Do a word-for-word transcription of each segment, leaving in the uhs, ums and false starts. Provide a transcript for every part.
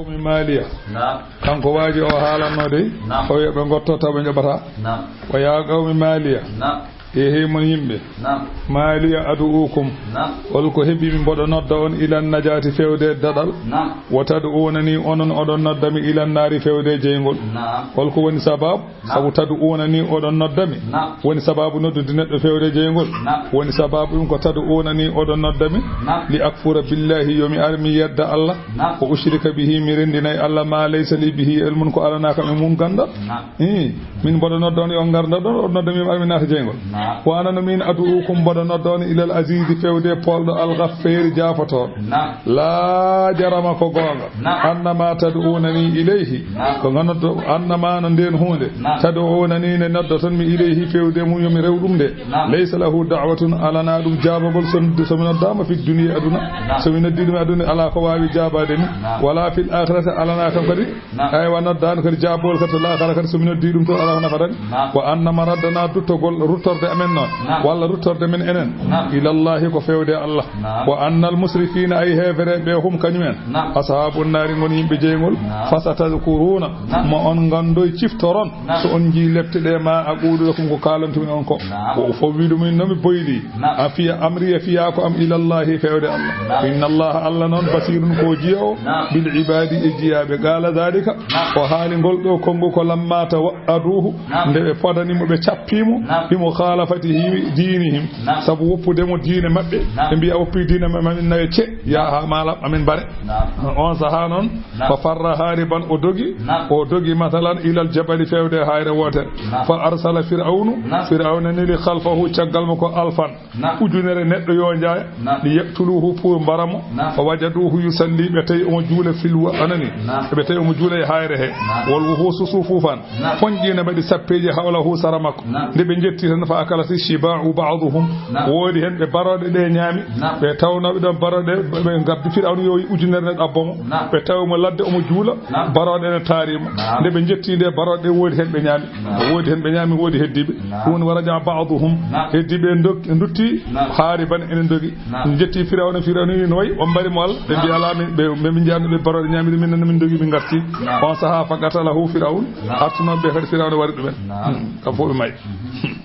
Qawmi maaliya. Naam. Kanko waaji o haalanno dey. Naam. O wiya ɓe ngotto taw ɓe njoɓata. Naam. Wa yaa qawmi maaliya. Naam. Ehe mon yimɓe. Naam. Maaliya adu'ukum. Naam. Holko heɓi mi mboɗo nodda on ilan najaati fewde daɗal. Naam. Wa tad'uunani onon oɗon nodda mi ilan naari fewde jeyngol. Naam. Holko woni sababu? Naam. Sabu tad'uunani oɗon nodda mi. Naam. Woni sababu noddude neɗɗo fewde jeyngol. Naam. Woni sababu ɗum ko tad'uunani oɗon nodda mi. Naam. Li akfura billahi yo mi ar mi yedda Allah. Naam. Wa ushrika bihi mi renndinay Allah ma laysa li bihi ilmun ko alanaaka e mum ganndal. Naam. Ii, min mboɗo nodda on yo ngar nodda on, oɗo nodda mi yo mi ar mi naata jeyngol. Naam. Wa ana no min adu'ukum mboɗo nodda on ilal azizi fewde polɗo al ghaffeeri jaafotooɗo. Naam. Laa jarama ko goonga. Naam. Annama tad'uunani ilayhi. Naam. Ko nganoddo annama no nden huunde. Naam. Tad'uunani ne noddoton mi ilayhi fewde mum yo mi rew ɗum de. Naam. Laysa lahu da'watun alana ɗum jaabagol so, so mi noddaama fi dunya aduna. Naam. So mi noddi ɗum e aduna ala ko waawi jaabaade mi. Naam. Wala fil akhirati alana kam kadi. Naam. Aywa, noddaani kadi jaabowol kadi to laakara kadi, so mi noddii ɗum to, alaa ko nafata mi. Naam. Wa anna maraddana duttogol, ruttorde amen noon, naam, walla ruttorde men enen, naam, ilallahi ko fewde Allah. Naam. Wa annal musrifina ay heefereɓe hum kañum en. Naam. Ashaabun naari ngoni yimɓe jeyngol. Naam. Fasatadkuruna, naam, mo on ngandoy ciftoron. Naam. So on njii lepte ɗe ma aqulu lakum ko kaalantumi on ko. Naam. Wa ufawwidu min no mi boyli. Naam. A fiya amriya fiya ko am ilallahi fewde Allah. Naam. Inna Allah Allah noon basirun ko jiya o. Naam. Bil ibadi e jiyaɓe. Qala dhalika. Naam. O haali ngol ɗo kongu ko lamma tawa'aduhu. Naam. Nde ɓe podani mo ɓe cappi mo. Naam. Bi mukhalafatihi dinihim. Naam. Sabu woppude mo diine maɓɓe. Naam. Ɓe mbiya woppi diine ma min nawe ce. Ya ha malam amin bare. Naam. On saha noon. Naam. Fa farra hariban o dogi. Naam. O dogi masalan ilal jabali fewde hayre wotere. Naam. Fa arsala fir'aunu. Naam. Fir'auna neli khalfahu caggal mo ko alfan. Naam. Ujunere neɗɗo yo njaaya. Naam. Li yaqtuluhu pour mbara mo. Naam. Fa wajaduhu yusalli ɓe tawi omo juula fil wa-, anani. Naam. Ɓe tawi omo juula e hayre he. Naam. Wal wuhusu sufufan. Naam. Fonƴiina mbaɗi sappeeji hawlahu sara makko. Naam. Nde ɓe njetti tan fa akalati shiba'u ba'duhum. Naam. Woodi hen ɓe barooɗe ɗe ñaami. Naam. Ɓe tawnooɓe ɗon barooɗe ɓe ngaddi fir'awna yowi ujunere neɗɗo abbo mo. Naam. Ɓe tawi mo ladde omo juula. Naam. Barooɗe ne taari mo. Naam. Nde ɓe njetti nde barooɗe woodi hen ɓe ñaami. Naam. Woodi hen ɓe ñaami, woodi heddiiɓe. Naam. Ɗum woni waraja ba'duhum. Naam. Heddiiɓe ndok-, ndutti. Naam. Haariban ene ndogi. Naam. Njetti Firawna, Firawna wi no wayi, on mbari mo Allah. Ɓe mbi, naam, alaa min, ɓe, ɓe min njaami ɓe barooɗe ñaamiri min, nana min ndogi min ngarti. Naam. On sahaa fa qatalahu Firawun. Naam. Artunooɓe ɓe kadi Firawna wari ɗumen. Naam. Hmm. Kam fof ɓe mayi. Mhm.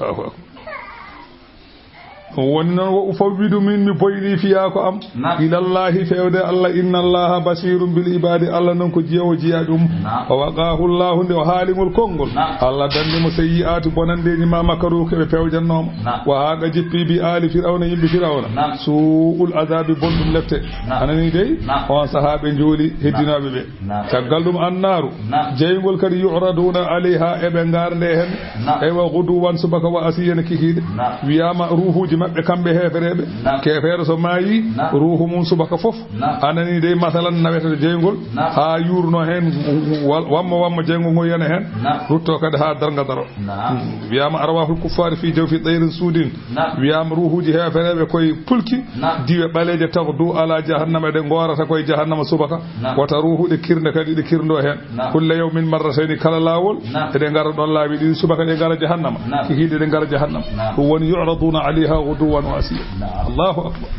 Allahu akbar. Ɗum woni noon, wa ufawwidu min, mi boyli fiyaa ko am. Naam. Ilallahi, fewde Allah, inna Allaha basirun bil ibadi, Allah noon ko jiya o jiya ɗum. Naam. Wa waqahu Allahu, nde o haali ngol konngol. Naam. Allah danni mo sayyi'aati bonandeeji ma makaru ko ɓe pewjannoo mo. Naam. Wa haaqa jippi bi aali Firawna, yimɓe Firawna. Naam. Su'ul azabi, bonɗum lepte. Naam. A nanii dey? Naam. On sahaa ɓe njooli heddinooɓe ɓe. Naam. Caggal ɗum annaaru. Naam. Jeyngol kadi yu'raduna alayha, eɓe ngarde hen. Naam. Eywa, guduwan subaka wa asiyan kikiiɗe. Naam. Wiyaama ruuhuuji maɓɓe kamɓe heefereɓe. Naam. Keefeero so maayi, naam, ruuhu mum subaka fof. Naam. A nanii dey, masalan, nawetata jeyngol, naam, haa yuurno hen, wal-, wammo wammo jeyngol ngol yana hen. Naam. Rutto kadi haa darnga daro. Naam. Hmm. Wiyaama arwahul kuffari fi jawfi tayrin sudin. Naam. Wiyaama ruuhuuji heefereɓe koye pulki. Naam. Diwe ɓaleeje taghdu ala jahannama, ɗe ngoorata koye jahannama subaka. Naam. Wata ruuhu ɗe kirnde kadi ɗe kirndo hen. Naam. Kulla yawmin marratayni, kala laawol. Naam. Eɗe ngara ɗon laabi ɗiɗi, subaka ɗe ngara jahannama. Naam. Kikiiɗe ɗe ngara jahannama. Naam. Ɗum woni yu'raduna alayha ghuduwan wa asiya. Naam. Allahu akbar.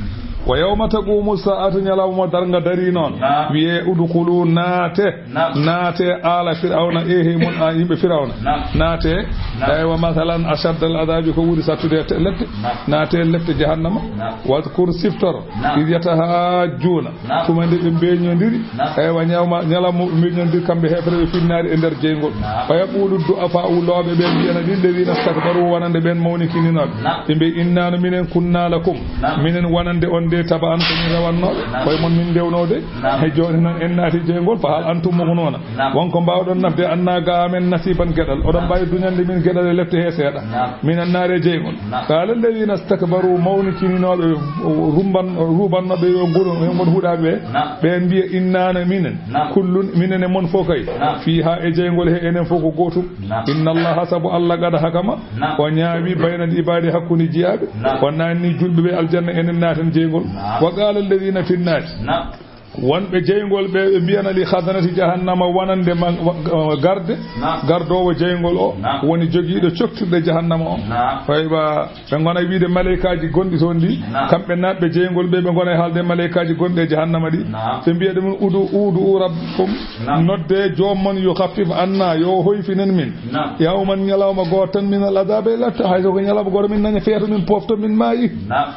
Wa yawma taqumu sa'atu, ñalawma darnga dari noon. Naam. Wiye udkhulu, naate. Naam. Naate aala Firawna, ehe mon a yimɓe Firawna. Naam. Naate. Naam. Eywa, masalan, ashaddal adabi, ko ɓuri sattude te-, lepte. Naam. Naate lepte jahannama. Naam. Wadkur, siftor. Naam. Id yatahajjuna. Naam. Tuma nde ɓe mbeñondiri. Naam. Eywa, ñawma, ñalamma ɓe mbeñondiri kamɓe heefereɓe finnaari e nder jeyngol. Naam. Fa yaqulu du'afa'u, looɓe ɓe mbiyana ɗin lladhina stakbaru, wonande ɓen mawnikininooɓe. Naam. Ɓe mbi, inna no minen kunna lakum. Naam. Minen wonande on de taba'an ko min rewannooɓe. Naam. Koye mon min ndewnoo de. Naam. He jooni noon en naati jeyngol, fa hal antum mughnuna. Naam. Won ko mbaawɗon nafde anna ga amen nasiban geɗal. Oɗon, naam, mbaawi duñande min geɗal e lepte he seeɗa. Naam. Min annaare jeyngol. Naam. Qala alladhina stakbaru, mawnikininooɓe, rumban-, ruubannooɓe yo ngol, yo ngon huɗaaɓe ɓe. Naam. Ɓeen mbiya, inna na minen. Naam. Kullun, minen e mon fof kay. Naam. Fiha, e jeyngol he, enen fof ko gootum. Naam. Inna Allaha, sabu Allah, qad hakama. Naam. O ñaawi baynal ibadi, hakkunde jiyaaɓe. Naam. O naanni julɓe ɓe aljanna, enen naaten jeyngol. Naam. Wa qala alladhina fi nnaari. Naam. Wonɓe jeyngol ɓe, ɓe mbiyana li khazanati jahannama, wonande ma-, wa-, garde, Naam. gardoowo jeyngol o, Naam. woni jogiiɗo coktirɗe jahannama o. Naam. Fayba ɓe ngona wiide maleykaaji gonɗi toon ɗi, Naam. kamɓe naatɓe jeyngol ɓe, ɓe ngona e haalde maleykaaji gonɗi e jahannama ɗi. Naam. Ɓe mbiya ɗum, "Udu, udu rabbakum, Naam. nodde joom mon, yukhaffif anna, yo hoyfinen min. Naam. Yawman, ñalawma gooto tan, min al-adhabi, latta, hay so ko ñalawma gooto min nani feeto, min pofto, min maayi." Naam.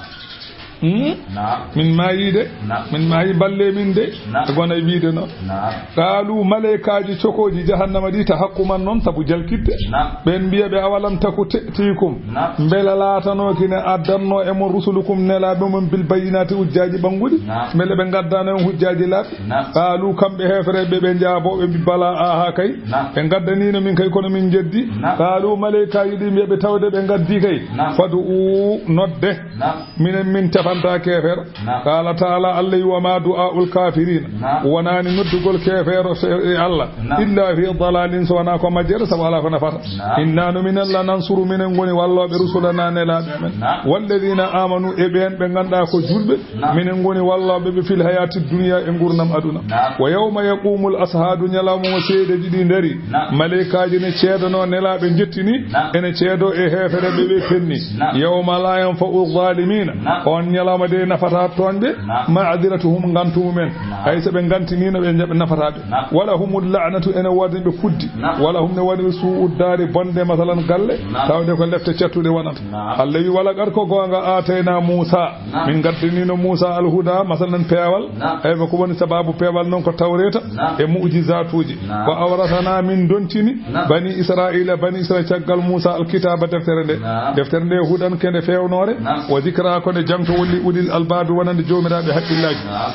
Hmm? Naam. Min maayi de. Naam. Min maayi, balle min de. Naam. Ɓe ngona e wiide noon. Naam. Qaalu, maleykaaji cokooji jahannama ɗi, tahakkuman noon, sabu jalkitde. Naam. Ɓeen mbiya ɓe, "Awalam taku te'tikum." Naam. Mbela laatanooki ne addanno e mon rusulukum nelaaɓe mon bil bayyinaati hujjaaji ɓannguɗi? Naam. Mbele ɓe ngaddaano en hujjaaji laaɓi? Naam. Qaalu, kamɓe heefereɓe ɓe njaabo ɓe mbi, "Bala, aha kay." Naam. Ɓe ngaddaniino min kay kono min njeddi. Naam. Qaalu, maleykaaji ɗi mbiya ɓe tawde ɓe ngaddi kay. Naam. Fad'u, nodde. Naam. Minen min tefanta keefeero. Naam. Qaala taala, Allah wi, "Wa ma du'aa'ul kaafiriina." Naam. Wonaani noddugol keefeero so e Allah. Naam. "Illa fi dalalin", so wonaa ko majjere, sabu alaa ko nafata. Naam. "Inna no minen la nansuru", minen ngoni wallooɓe rusulana nelaaɓe amen. Naam. "Walladina amanu", e ɓeen ɓe ngannduɗaa ko julɓe. Naam. "Minen ngoni wallooɓe ɓe fil hayati dunya", e ngurnam aduna. Naam. "Wa yawma yaqumul ashadu", ñalawma mo seedeji ɗi ndari. Naam. Maleykaaji ne ceedano nelaaɓe njettini. Naam. Ene ceedo e heefereɓe ɓe penni. Naam. "Yawma la yanfa'u zalimina." Naam. On ñalawma de nafata toonɓe. Naam. "Ma'diratuhum", ngantu mumen. Naam. Hay so ɓe ngantiniino ɓe njaɓ-, nafata ɓe. Naam. "Wala humul la'natu", ene woodi ɓe kuddi. Naam. "Wala hum", ne woodi ɓe su'u daari bonde, masalan galle. Naam. Tawde ko lefte cattuɗe wonata. Naam. Allah wi, "Wala qad", ko goonga, "atayna Musa." Naam. Min ngaddaniino Musa al-huda, masalan peewal. Naam. Eywa, ko woni sababu peewal noon ko tawreeta Naam. e mu'jizaatuuji. Naam. "Wa awrasana", min dontini Naam. bani Israila, bani Israila caggal Musa al-kitaaba, deftere nde. Naam. Deftere nde hudan ko nde feewnoore. Naam. "Wa zikra", ko nde janto woni ulil albaabi wonande joomiraaɓe hakkillaaji. Naam.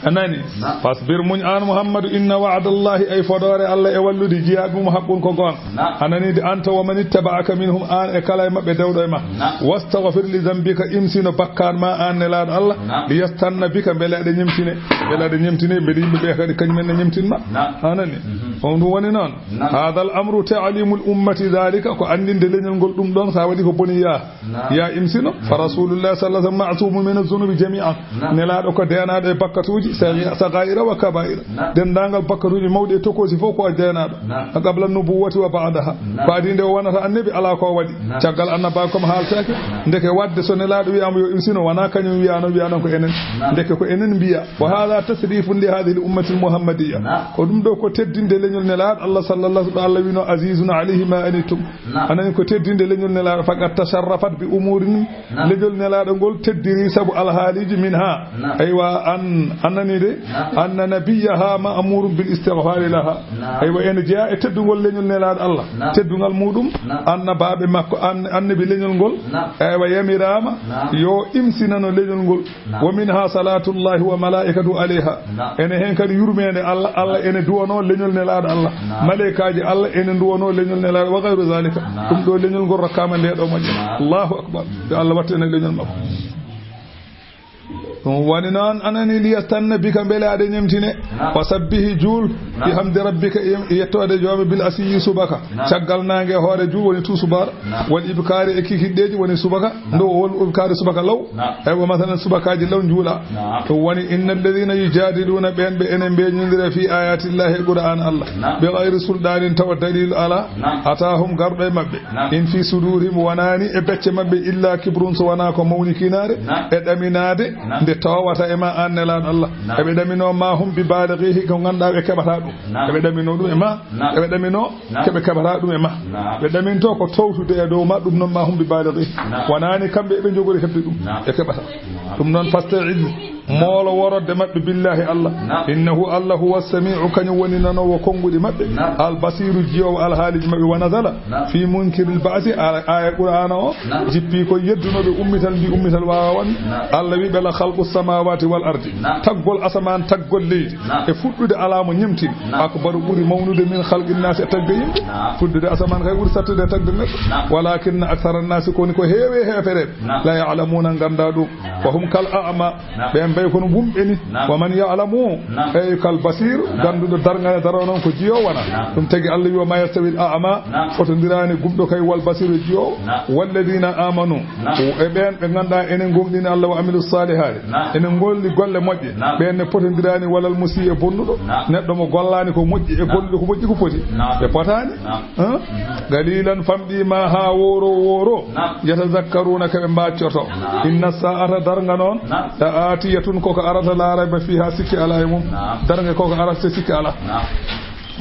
A nani? Naam. "Fasbir", muñ aan Muhammadu, "inna wa'dallahi", ay fodoore Allah e wallude jiyaaɓe mum, "haqqun", ko goonga. Naam. A nani de, "anta wa man ittaba'aka minhum", aan e kala e maɓɓe dewɗo e ma. Naam. "Wastaghfir li dhanbika", imsino bakkaat ma aan nelaaɗo Allah. Naam. "Li yastanna bika", mbele aɗa ñemtine, mbele aɗa ñemtine, mbele yimɓe ɓe kadi kañum en ne ñemtin ma. Naam. A nani? Mhm. On ɗum woni noon. Naam. "Hadha al-amru ta'limul ummati dhalika", ko anndinde leñol ngol ɗum ɗoon, sa waɗi ko boni yaa. Naam. Yaa imsino, fa Rasulullah sallallahu alaihi wasallam ma'sumun min az-zunubi jami'an. Naam. Nelaaɗo ko deenaaɗo e bakkatuuji, sagi-, Naam. sagaira wa kabaira. Naam. Denndaangal bakkatuuji mawɗi e tokoosi fof ko o deenaaɗo. Naam. Qabla nubuwwati wa ba'daha. Naam. Ko adii nde o wonata annabi, alaa ko o waɗi. Naam. Caggal annabaaku kam haaltaake. Naam. Ndeke waɗde so nelaaɗo wiyaama yo imsino, wonaa kañum wiyaano, wiyaano ko enen. Naam. Ndeke ko enen mbiya. Wa hadha tashrifun li hadhihi al-ummati al-muhammadiyya. Naam. Ko ɗum ɗo ko teddinde leñol nelaaɗo Allah sallallahu alaihi wasallam. Allah wino, "Azizun alayhi ma anittum." Naam. A nani ko teddinde leñol nelaaɗo, faqad tasharrafat bi umurin. Naam. Leñol nelaaɗo ngol teddiri sabu alhaaliji min ha. Naam. Aywa, an, a nani de? Naam. Anna nabiyyaha ma'murun bil istighfari laha. Naam. Aywa, ene jeya e teddungol leñol nelaaɗo Allah. Naam. Teddungal muɗum, Naam. annabaaɓe makko, an-, annabi leñol ngol. Naam. Aywa, yamiraama Naam. yo imsinano leñol ngol. Naam. Wa minha salatullahi wa malaikatu alayha. Naam. Ene heen kadi yurmeende Allah, Allah ene duwano leñol nelaaɗo Allah. Naam. Maleykaaji Allah ene duwano leñol nelaaɗo, wa ghayru zalika. Naam. Ɗum ɗo leñol ngol rokkaama nde ɗo moƴƴa. Naam. Allahu akbar. Yo Allah wattu en e leñol makko. Ɗum woni noon, anani, liyastanna bika, mbele aɗa ñemtine. Naam. Wa sabbihi, juul, Naam. bihamdi rabbika, e yettoode joome, bil asiyyi, subaka. Naam. Caggal naange, hoore juul woni tusubaar. Naam. Wal ibkaari, e kikiɗɗeeji woni subaka. Naam. Ndo won ibkaari subaka law. Naam. Eywa, masalan, subakaaji law njuula. Naam. Ɗum woni, inna alladhina yujadiluna, ɓeen ɓe ene mbeñondira, fi ayatillahi, e Qur'aan Allah. Naam. Bi ghayri sultanin, tawa dalil ala. Naam. Atahum, garɗo e maɓɓe. Naam. In fi sudurihim, wonaani e becce maɓɓe, illa kibrun, so wonaa ko mawnikinaare, Naam. e ɗaminaade, Naam. nde towata e ma, aan nelaaɗo Allah. Naam. Eɓe ɗaminoo ma hum bi balighihi, ko ngannduɗaa ɓe keɓataa ɗum. Naam. Eɓe ɗaminoo ɗum e ma, Naam. eɓe ɗaminoo Naam. keɓe keɓataa ɗum e ma. Naam. Ɓe ɗaminto ko towtude e dow ma, ɗum noon ma hum bi balighihi. Naam. Wonaani kamɓe eɓe njogori heɓde ɗum, Naam. ɓe keɓataa. Naam. Ɗum noon, fasta'iz, moolo worodde maɓɓe, billahi Allah. Naam. Innahu, Allah, huwa sami'u, kañum woni nanoowo konnguɗi maɓɓe. Naam. Al basiru, jiyoowo alhaaliji maɓɓe. Wa nazala Naam. fi munkiril ba'si, a-, aya Qur'aana o Naam. jippi ko yeddunooɓe ummital, mbi ummital waawa wonde. Naam. Allah wi ɓe, la khalqu samawati wal ardi. Naam. Taggol asamaan, taggol leydi. Naam. E fuɗɗude alaa mo ñemtini. Naam. Akbaru, ɓuri mawnude, min khalqin nasi, e tagde yimɓe. Naam. Fuɗɗude asamaan kay ɓuri sattude e tagde neɗɗo. Naam. Walakinna akthara nasi, ko woni ko heewi e heefereɓe. Naam. La ya'lamuna, ngannda ɗum. Naam. Wa hum kal a'ma. Naam. Ɓen Ɓay kono wumɓe ni. Naam. Wa man ya'lamu, naam, ey kal basir, naam, gannduɗo darnga ne daro noon ko jiyo wana. Naam. Ɗum tagi Allah wi, wa ma yastawi al a'ma, naam, fotondiraani gumɗo kay wal basir e jiyo. Naam. Walladina amanu, naam, e ɓeen ɓe ngannduɗaa enen gomɗini Allah wa amilu salihati, naam, enen golli golle moƴƴe, naam, ɓeen ne potondiraani walal musi e bonnuɗo. Naam. Neɗɗo mo gollaani ko moƴƴi e, naam, golluɗo ko moƴƴi ko foti. Naam. Ɓe potaani. Naam. Hein? Mhm. Galilan famɗi ma haa woro woro. Naam. Yatazakkaruna, ko ɓe mbaaccoto. Naam. Inna sa'ata, darnga noon. Naam. La atiyatun, koko arata, la rayba fiha, sikki ala e mum. Naam. Darnga koko arata, sikki ala. Naam.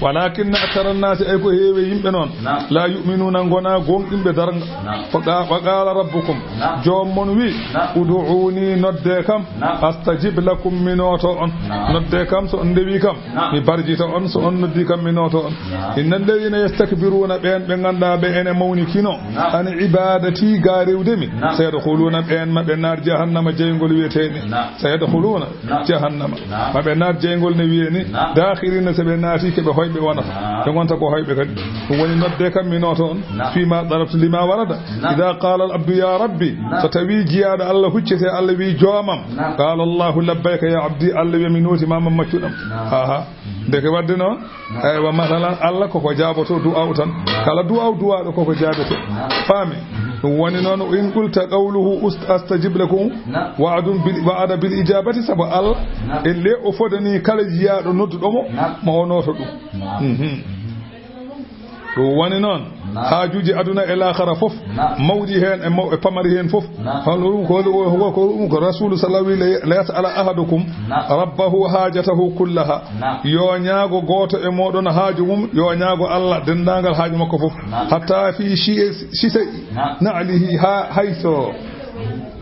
Walakinna akthara nnasi, ay ko heewi yimɓe noon. Naam. La yu'minuna, ngona gonɗinɓe darnga. Naam. Wa qa-, wa qala rabbukum. Naam. Joom mon wi, naam, ud'uni, nodde kam. Naam. Astajib lakum, mi nooto on. Naam. Nodde kam, so on ndewi kam. Naam. Mi barjita on, so on noddi kam, mi nooto on. Naam. Inna alladhina yastakbiruna, ɓeen ɓe ngannduɗaa ɓe ene mawnikino. Naam. An ibadati, ga rewde mi. Naam. Sayadkhuluna, ɓeen ma ɓe naar jahannama jeyngol wiyeteeni. Naam. Sayadkhuluna, naam, jahannama. Naam. Ma ɓe naar jeyngol ne wiyeeni. Naam. Dakhirina, so ɓe naati, ko ɓe hoyɓe wonata. Naam. Ɓe ngonta ko hoyɓe kadi. Ɗum woni nodde kam, mi nooto on. Naam. Fima talabtu lima warada. Naam. Idha qala al abdu ya rabbi. Naam. So tawi jiyaaɗo Allah huccete, Allah wi joomam. Naam. Qala Allahu labbayka ya abdi, Allah wi mi nooti ma, man maccuɗam. Naam. Aha. Ndeke wadde noon, naam, eywa, masalan, Allah koko jaaboto du'aaw tan. Naam. Kala du'aaw duwaaɗo koko jaabete. Naam. Faami? Ɗum woni noon, in qulta qawluhu ust-, astajib lakum, naam, wa'adun bil, wa'ada bil ijabati, sabu Allah, naam, elle o fodani kala jiyaaɗo nodduɗo mo, naam, ma o nooto ɗum. Naam. Mhm. Ɗum woni noon, naam, haajuuji aduna e laakhara fof, naam, mawɗi heen e maw-, e pamari heen fof. Naam. Hol ɗum ko, ko, ko, ko ɗum ko Rasulu sallallahu alayhi wa sallam, la yas'ala ahadukum, naam, rabbahu hajatahu kullaha. Naam. Yo ñaago gooto e mooɗon haaju mum, yo ñaago Allah denndaangal haaju makko fof. Naam. Hatta fi shi-, shisai, naam, na'lihi, ha, hay so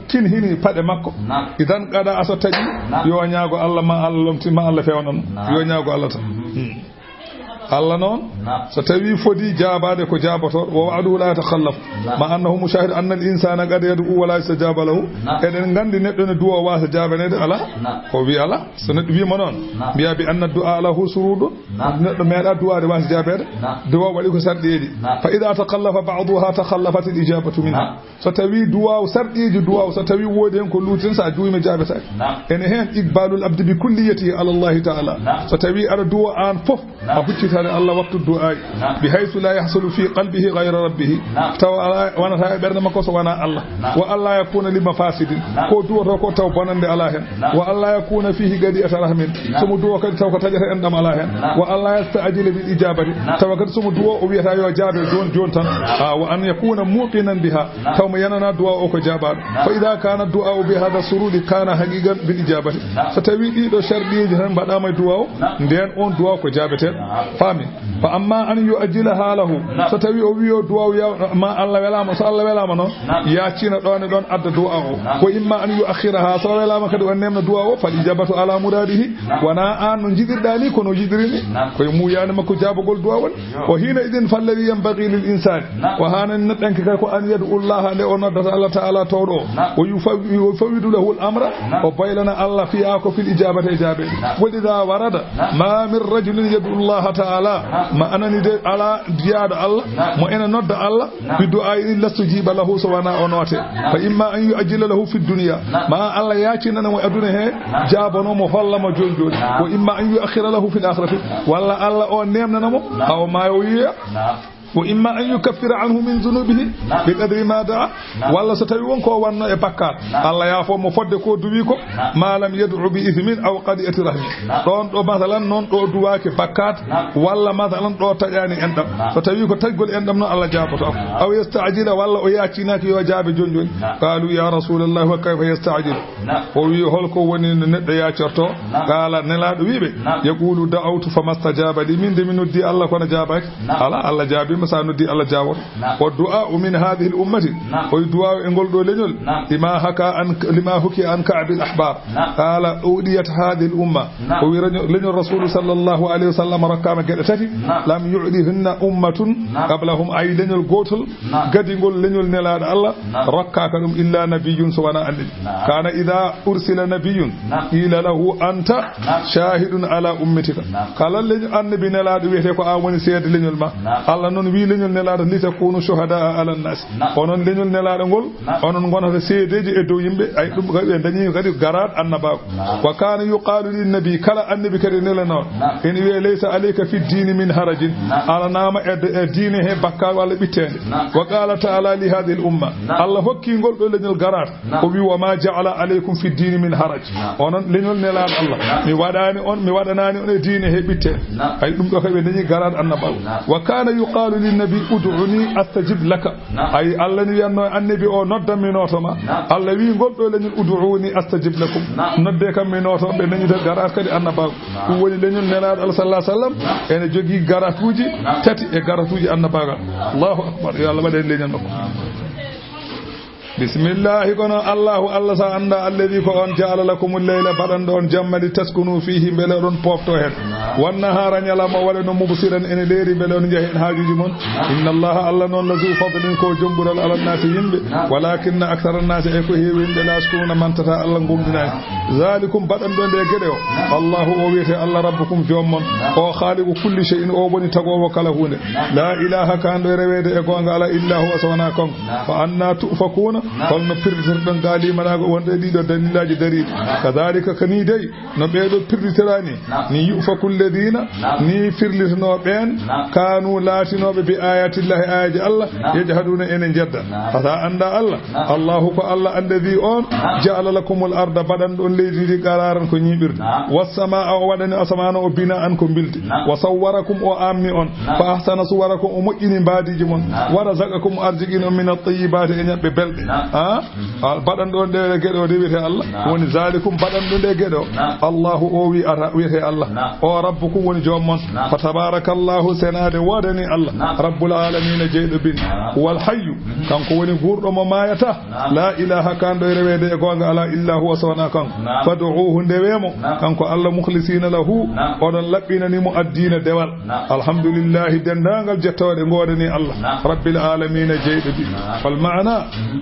kin hini paɗe makko. Naam. Idan qada, so taƴi, naam, yo ñaago Allah, ma Allah lomti, ma Allah fewnan. Naam. Yo ñaago Allah tan. Mhm. Hmm. Allah noon, naam, so tawi fodi jaabaade ko jaaboto, wa wa'duhu la yatakhallaf. Naam. Ma annahu mushahid anna al insana qad yad'u wa la yustajaba lahu. Naam. Eɗen nganndi neɗɗo ne duwa waasa jaabaneede, ala? Naam. O wi ala. So neɗɗo wi mo noon, naam, mbiya bi anna du'a lahu shurutun. Naam. Neɗɗo meeɗa duwaade waasa jaabeede. Naam. Duwa waɗi ko sarɗeeji. Naam. Fa idha takhallafa ba'duha takhallafat al ijabatu minha. Naam. So tawi duwaaw, sarɗiiji duwaaw, so tawi woodi heen ko luuti tan, so a duwiima jaabetaake. Naam. Ene heen iqbalul abdi bi kulliyatihi ala Allahi ta'ala. Naam. So tawi aɗa duwa aan fof, naam, a huccitaani Allah waktu du'aa'i. Naam. Bi haythu la yahsulu fi qalbihi ghayra rabbihi. Naam. Tawa alaa, wonata e ɓernde makko so wonaa Allah. Naam. Wa alla yakuna li mafasidin. Naam. Ko duwoto ko taw bonande alaa heen. Naam. Wa alla yakuna fihi qadi'ata rahmin. Naam. So mo duwo kadi taw ko taƴata enɗam alaa heen. Naam. Wa alla yasta'jila bil ijabati. Naam. Tawa kadi so mo duwo o wiyata yo jaabe jooni jooni tan. Naam. Ah, wa an yakuna muqinan biha. Naam. Taw mo yanana du'a o ko jaabaaɗo. Naam. Fa idha kana du'a bi hadha sururi kana haqiqan bil ijabati. Naam. So tawi ɗiɗo sharɗiiji tan mbaɗaama e du'a o, naam, ndeen on du'a ko jaabeteeɗo. Naam. Faami? Fa amma an yu'ajjilaha lahu. Naam. So tawi o wiyo du'a o yaw-, ma Allah welaama, so Allah welaama noon, naam, yaacina ɗoon e ɗoon adda du'a o. Naam. Wa imma an yu'akhkhiraha, so welaama kadi o nemna du'a o, fal ijabatu ala muradihi. Naam. Wona aan no jiɗirɗaa ni, kono o jiɗiri ni. Naam. Ko e muuyaani makko jaabagol du'a woni. Yo. Wa hina idin falladi yanbaghi lil insani. Naam. Ko haanani neɗɗanke kay ko an yad'u Allah, nde o noddata Allah Ta'ala towɗo o. Naam. Wa yufaw-, wa yufawwidu lahu al amra. Naam. O baylana Allah fiha ko fil ijabati e jaabe. Naam. Wa idha warada. Naam. Ma min rajulin yad'u Allah Ta'ala. Naam. Ma anani de ala jiyaaɗo Allah. Naam. Mo ena nodda Allah. Naam. Bi du'a illa stujiba lahu, so wona o noote. Naam. Fa imma an yu'ajjila lahu fid dunya. Naam. Ma Allah yaacinana mo aduna he, naam, jaabano mo holla mo jooni jooni. Naam. Wa imma an yu'akhkhira lahu fil akhirati. Walla Allah o nemnana mo, naam, haw ma o yiya. Naam. Wa imma an yukaffira anhu min dhunubihi, naam, bi qadri ma da'a. Naam. Walla so tawi won ko wanno e bakkaat, naam, Allah yaafo mo fodde ko duwi ko. Naam. Ma lam yad'u bi ithmin aw qati'ati rahmi. Naam. Ɗoon ɗo masalan noon ɗo duwaaki bakkaat, naam, walla masalan ɗo taƴaani enɗam. Naam. So tawi ko taƴgol enɗam noon Allah jaaboto am. Naam. Aw yasta'jila walla o yaacinaaki yo jaabe jooni jooni. Naam. Qalu ya Rasulallah wa kayfa yasta'jilu? Naam. O wi, hol ko woni no neɗɗo yaacorto? Naam. Qaala, Nelaaɗo wi ɓe, naam, yaqulu da'awtu famastajaba li, min de mi noddi Allah kono jaabaaki. Naam. Ala, Allah jaabiima, so a noddi Allah jaaboto. Naam. Wa du'a'u min hadhihi al ummati. Naam. O wi du'a'u e ngol ɗo leñol. Naam. Lima haka an, lima hukiya an Ka'b al ahbar. Naam. Qaala u'diyat hadhihi al umma. Naam. O wi leñol, leñol Rasulu sallallahu alayhi wa sallam rokkaama geɗe tati. Naam. Lam yu'dihinna ummatun, naam, qablahum, ay leñol gootol. Naam. Gadingol leñol Nelaaɗo Allah, naam, rokkaaka ɗum illa nabiyyun, so wonaa annabi. Naam. Kana idha ursila nabiyyun, naam, qila lahu anta, naam, shahidun ala ummatika. Naam. Kala leñol annabi Nelaaɗo wiyete ko an woni seede leñol ma. Naam. Allah noon Wi leñol Nelaaɗo, "Litakunu shuhadaa ala nnaasi." Naam. Onon leñol Nelaaɗo ngol, naam, onon ngonata seedeeji e dow yimɓe. Ay, ɗum kadi ɓe dañi kadi garaat annabaaku. Naam. Wa kaana yuqaalu lin nabi, kala annabi kadi nelanoo. Naam. Ene wiyee, "Laysa alayka fi ddiini min harajin." Naam. Alanaama e, e diine he bakkaal walla ɓitteende. Naam. Wa qaala taala li haadihi l umma. Naam. Allah hokki ngol ɗo leñol garaat. Naam. O wi, "Wa ma ja'ala alaykum fi ddiini min haraj." Naam. Onon leñol Nelaaɗo Allah. Naam. Mi waɗaani on, mi waɗanaani on e diine he ɓitte. Naam. Ay, ɗum ɗo kay ɓe dañi garaat annabaaku. Naam. Wa kaana yuqaalu lin nabi, "Ud'uni astajib laka." Naam. Ay, Allah ni wiyatno annabi o, "Noddan mi nooto ma." Naam. Allah wi ngol ɗo leñol, "Ud'uni astajib lakum." Naam. Nodde kam mi nooto, ɓe dañi garaat kadi annabaaku. Naam. Ɗum woni leñol Nelaaɗo Allah sallallahu alaihi wasallam. Naam. Ene jogii garaatuuji, naam, tati e garaatuuji annabaagal. Naam. Allahu akbar. Yo Allah waɗ en leñol makko. Naam. Bismillahi, kono Allahu Allah, sa annda, alladhi, ko on, ja'ala lakumul layla, baɗanɗo on jamma, li taskunu fihi, mbele oɗon pofto hen. Wan nahara, ñalawma, waɗa no mubsiran, ene leeri, mbele on njaha hen haajuji mon. Inna Allaha, Allah noon, la zu fadlin, ko jom ɓural, ala nnaasi, yimɓe. Walakinna akthara nnaasi, ay ko heewi yimɓe, la yashkuruna, mantata Allah, gomɗinaani. Zalikum, baɗanɗo nde geɗe o, Allahu, o wiyete Allah, rabbukum, joom mon. O khaliqu kulli shay'in, o woni tagoowo kala huunde. La ilaha, kanɗo e reweede e goonga ala, illa huwa, so wonaa kanko. Fa anna tu'fakuna, holno pirlitirɗon ga limanaago wonde e ɗiɗo dalilaaji dariiɗi? Kadhalika, ko ni dey no ɓeeɗo pirlitira ni, ni yu'faku alladhina, ni firlitinoo ɓeen, kanu, laatinooɓe, bi ayatillahi, ayaji Allah, yajhaduna, ene njedda. Hata annda Allah, Allahu, ko Allah, alladhi, on, ja'ala lakumul arda, baɗanɗo on leydi ndi, qararan, ko ñiiɓirde, was samaa, o waɗani asamaan o, binaan, ko mbildi, wa sawwarakum, o amni on, fa ahsana suwarakum, o moƴƴini mbaadiiji mon. Naam. Wa razaqakum, o arjiqini on, min at-tayyibati, e ñaɓɓe belɗe. Naam. Ah? Mhm. Ah, baɗanɗo on ɗe geɗe o de wiyete Allah. Naam. Woni zalikum, baɗanɗo nde geɗe o. Naam. Allahu, o wi ata wiyete Allah. Naam. O rabbukum, woni joom mon. Naam. Fa tabarakallahu, senaade woodani Allah. Naam. Rabbul alamina, jeyɗo bindi. Naam. Wal hayyu, mhm, kanko woni guurɗo mo maayata. Naam. La ilaha, kanɗo e reweede e goonga ala, illa huwa, so wonaa kanko. Naam. Fad'uuhu, ndewe mo, naam, kanko Allah, mukhlisina lahu, naam, oɗon laɓɓinani mo addiina dewal. Naam. Alhamdulillahi, denndaangal jettooɗe ngoodani Allah. Naam. Rabbil alamina, jeyɗo bindi. Naam. Wal maana, mhm,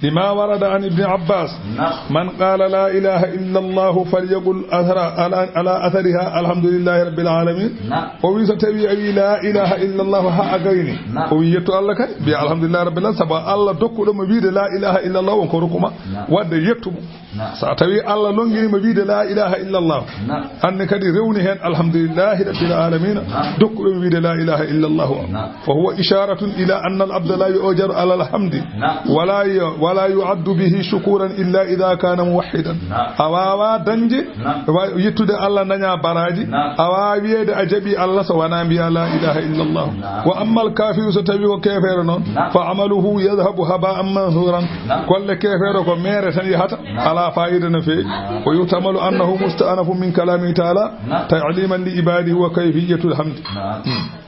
lima warada an Ibni Abbas, naam, man qala la ilaha illa Allah falyaqul athara, ala, ala athariha, alhamdulillahi rabbil alamin. Naam. O wi, so tawi a wi la ilaha illa Allah ha a gayni, naam, o wi yettu Allah kay, mbiya alhamdulillahi rabbil alamin, sabu Allah dokkuɗo mo wiide la ilaha illa Allah, on ko rokku ma. Naam. Wadde yettu mo. Naam. So tawi Allah longini mo wiide la ilaha illa Allah, naam, anne kadi rewni hen alhamdulillahi rabbil alamin, naam, dokkuɗo mo wiide la ilaha illa Allah. Naam. Fa huwa isharatun ila anna al abda la yu'jaru ala al hamdi, naam, wala yu-, wala yu'addu bihi shukuran illa idha kana muwahhidan. Naam. A wawa dañde, naam, wa-, yettude Allah daña baraji. Naam. A wawa wiyeede a jaɓi Allah so wona mbiya la ilaha illa Allah. Naam. Wa amma al kafiru, so tawi ko keefeero noon, naam, fa amaluhu yadhhabu haba'an mansuran. Naam. Golle keefeero ko meere tan yahata, naam, ala fayida no feewi. Naam. Wa yuhtamalu annahu musta'nafun min kalamihi ta'ala, naam, ta'liman li ibadihi wa kayfiyatul hamdi. Naam. Hmm.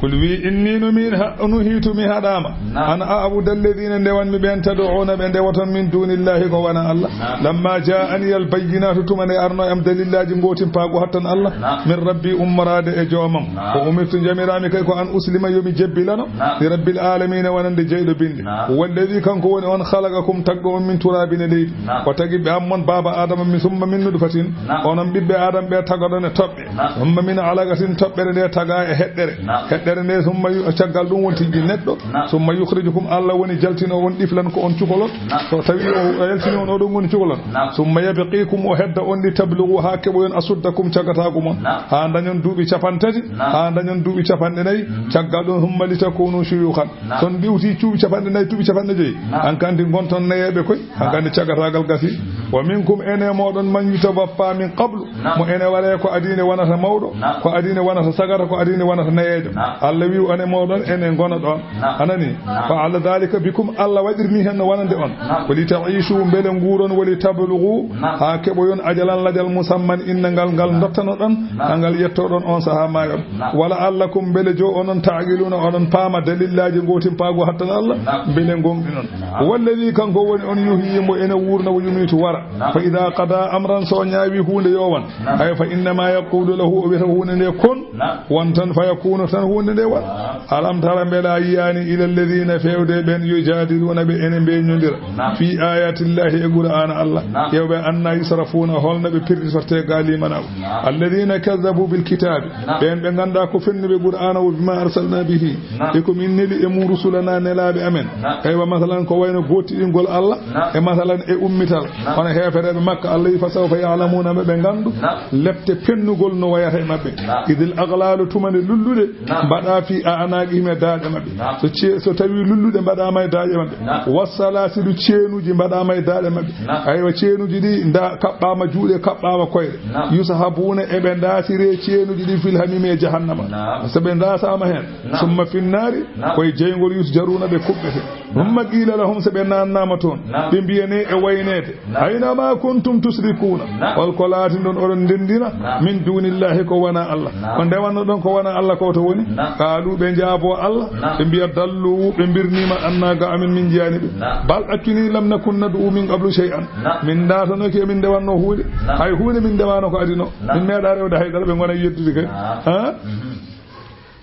Kul, wi, inni, no min ha-, nuhitu, mi haɗama, naam, an a'buda alladhina, ndewanmi ɓen, tad'una, ɓe ndewoton, min dunillahi, ko wona Allah. Naam. Lamma ja'ani al bayyinatu, tuma nde arno am dalillaji gotimpaagu hattan Allah. Naam. Min rabbi, ummoraade e joomam. Naam. Wa umirtu, jamirami kay ko an uslima, yomi jebbilano, naam, li rabbil alamina, wonande jeyɗo bindi. Naam. Walladhi, kanko woni on, khalaqakum, tagɗo on, min turabin, e leydi. Naam. O tagi ɓe am mon, baaba Adama, mi summa min nutfatin. Naam. Onon ɓiɓɓe Adama ɓe tagaɗon e toɓɓe. Naam. Summa min alaqatin, toɓɓere nde taga e heɗɗere. Naam. Heɗɗere nde summa yu-, caggal ɗum wonti neɗɗo. Naam. Summa yukhrijukum, Allah woni jaltino on ɗiflan ko on cukalon. Naam. So tawi o yaltini on oɗon ngoni cukalon. Naam. Summa yabqikum, o hedda on li tablughu, ha keɓoyon asuddakum, cagataagu mon. Naam. Ha dañon duuɓi capanɗe tati, naam, ha dañon duuɓi capanɗe nayi. Mm. Caggal ɗum, summa litakunu shuyukhan. Naam. Son ɗiwti cuuɓi capanɗe nayi, duuɓi capanɗe joyi. Naam. Hankandi ngonton nayeeɓe koy. Hankandi cagataagal gasi. Wa minkum, ene mooɗon, man yutawaffa min qablu. Naam. Mo ene waree ko adii nde wonata mawɗo, naam, ko adii nde wonata sagata, ko adii nde wonata nayeejo. Naam. Allah wi, ene mooɗon, ene ngona ɗon. Naam. Anani? Naam. Fa ala dhalika bikum, Allah waɗirni hen no wonande on. Naam. Wa li ta'ishu, mbele nguuron, wa li tablughu, naam, ha keɓoyon ajalan lajal musamman innangal ngal, naam, dottanoɗon, naam, ha ngal yettoɗon on saha maayon. Naam. Wa la'allakum, mbele jo onon, ta'qiluna, oɗon paama dalillaji gotimpaagu hattan Allah, naam, mbele gomɗinon. Naam. Walladhi, kanko woni on, yuhyi, mo ene wuurna, wa yumitu, wara. Naam. Fa idha qada amran, so ñaawi huunde yo won. Naam. Ay, fa innama yaqulu lahu, o wiyata huunde nde kun. Naam. Won tan, fa yakunu, tan huunde Nde wa alam tara, mbela yiyaani, ila alladhina, fewde ɓen, yujadiluna, ɓe ene mbeñodira, fi ayatillahi, e qur'ana Allah. Ƴeew ɓe, anna yusrafuna, holno ɓe perditorte ga limana o. Alladhina kadhabu bil kitabi, ɓen ɓe ganda ko fennuɓe qur'ana o, bima arsalna bihi, e ko min neli e mum rusulana, nelaɓe amen. Eywa, masalan, ko wayno gotiɗingol Allah e, masalan, e ummital. Hono heefereɓe Makka, Allah wi, fa sawfa ya'lamuna, ɓe ɓe gandu lepte pennugol no wayata e maɓɓe. Idil aghlalu, tuma nde lulluɗe mbaɗa fi a'naqihim, e daaɗe maɓɓe. So ce-, so tawi lulluɗe mbaɗama e daaɗe maɓɓe. Wassalasilu, ceenuji mbaɗama e daaɗe maɓɓe. Aywa, ceenuji ɗi nda kaɓɓama juuɗe, kaɓɓama koyɗe. Yushabuna, eɓe ndasire ceenuji ɗi fil hamimi, e jahannama. So ɓe ndasama hen, summa finnari, koye jeygol, yusjaruna, ɓe kuɓɓete. Summa qila lahum, so ɓe nannama toon, ɓe mbiyane e waynede, ayna ma kuntum tushrikuna, hol ko laatinɗon oɗon ndendina, min dunillahi, ko wona Allah. Ko ndewannoɗon ko wona Allah ko to woni? Qalu, ɓe jaabo Allah, ɓe mbiya, dallu, ɓe birnima, anna, ga amin min jiyani ɓe. Bal, accuni, lam nakun nad'u min qablu shay'an, min ndatanoki emin ndewanno huunde, hay huunde min ndewano ko adino. Min meeɗa rewde haydara, ɓe gona yeddude kay. Ha?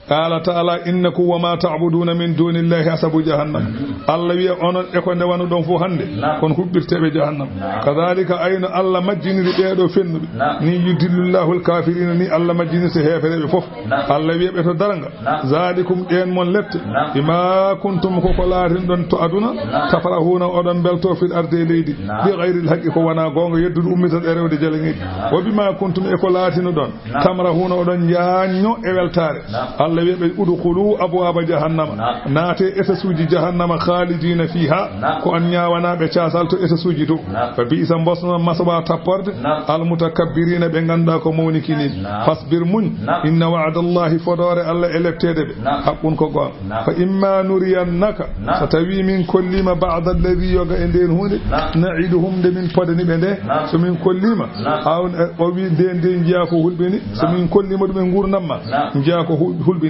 Qala ta'ala, innakum wa ma ta'buduna min dunillahi hasabu jahannam. Allah wiya, onon e ko ndewanuɗon fof hannde, kon huɓɓirteɓe jahannam. Kadhalika, ayno Allah majjiniri ɓeeɗo fennuɓe, ni yudillullahu alkafirina, ni Allah majjinirta heefereɓe fof. Allah wiya ɓe to darnga, zalikum, ɗen mon lepte, bima kuntum, ko ko laatinɗon to aduna, tafrahuna, oɗon belto, fil ardi, e leydi, bi ghayril haqqi, ko wona goonga, yeddude ummitat e rewde jaleŋeeji. Wa bima kuntum, e ko laatinoɗon, tamrahuna, oɗon jaanyo e weltaare. Allah wiya ɓe, udkhulu abwaba jahannama, naate etasuuji jahannama, khalidina fiha, ko on ñaawanaɓe caasal to etasuuji to. Fa bi'sa, mbosno, maswa, tapporde, almutakabbirina, ɓe ganduɗa ko mawnikini. Fasbir, muñ, inna wa'dallahi, fodoore Allah e lepteede ɓe, haqqun, ko goonga. Fa imma nuriyannaka, so tawi min kollima ba'da alladhi, yoga e nden huunde, na'iduhum, nde min podani ɓe nde, so min kollima, aw, o wi, nde, nde njiya ko hulɓini, so min kollima ɗum e ngurnam ma, njiya ko hu-, hulɓini.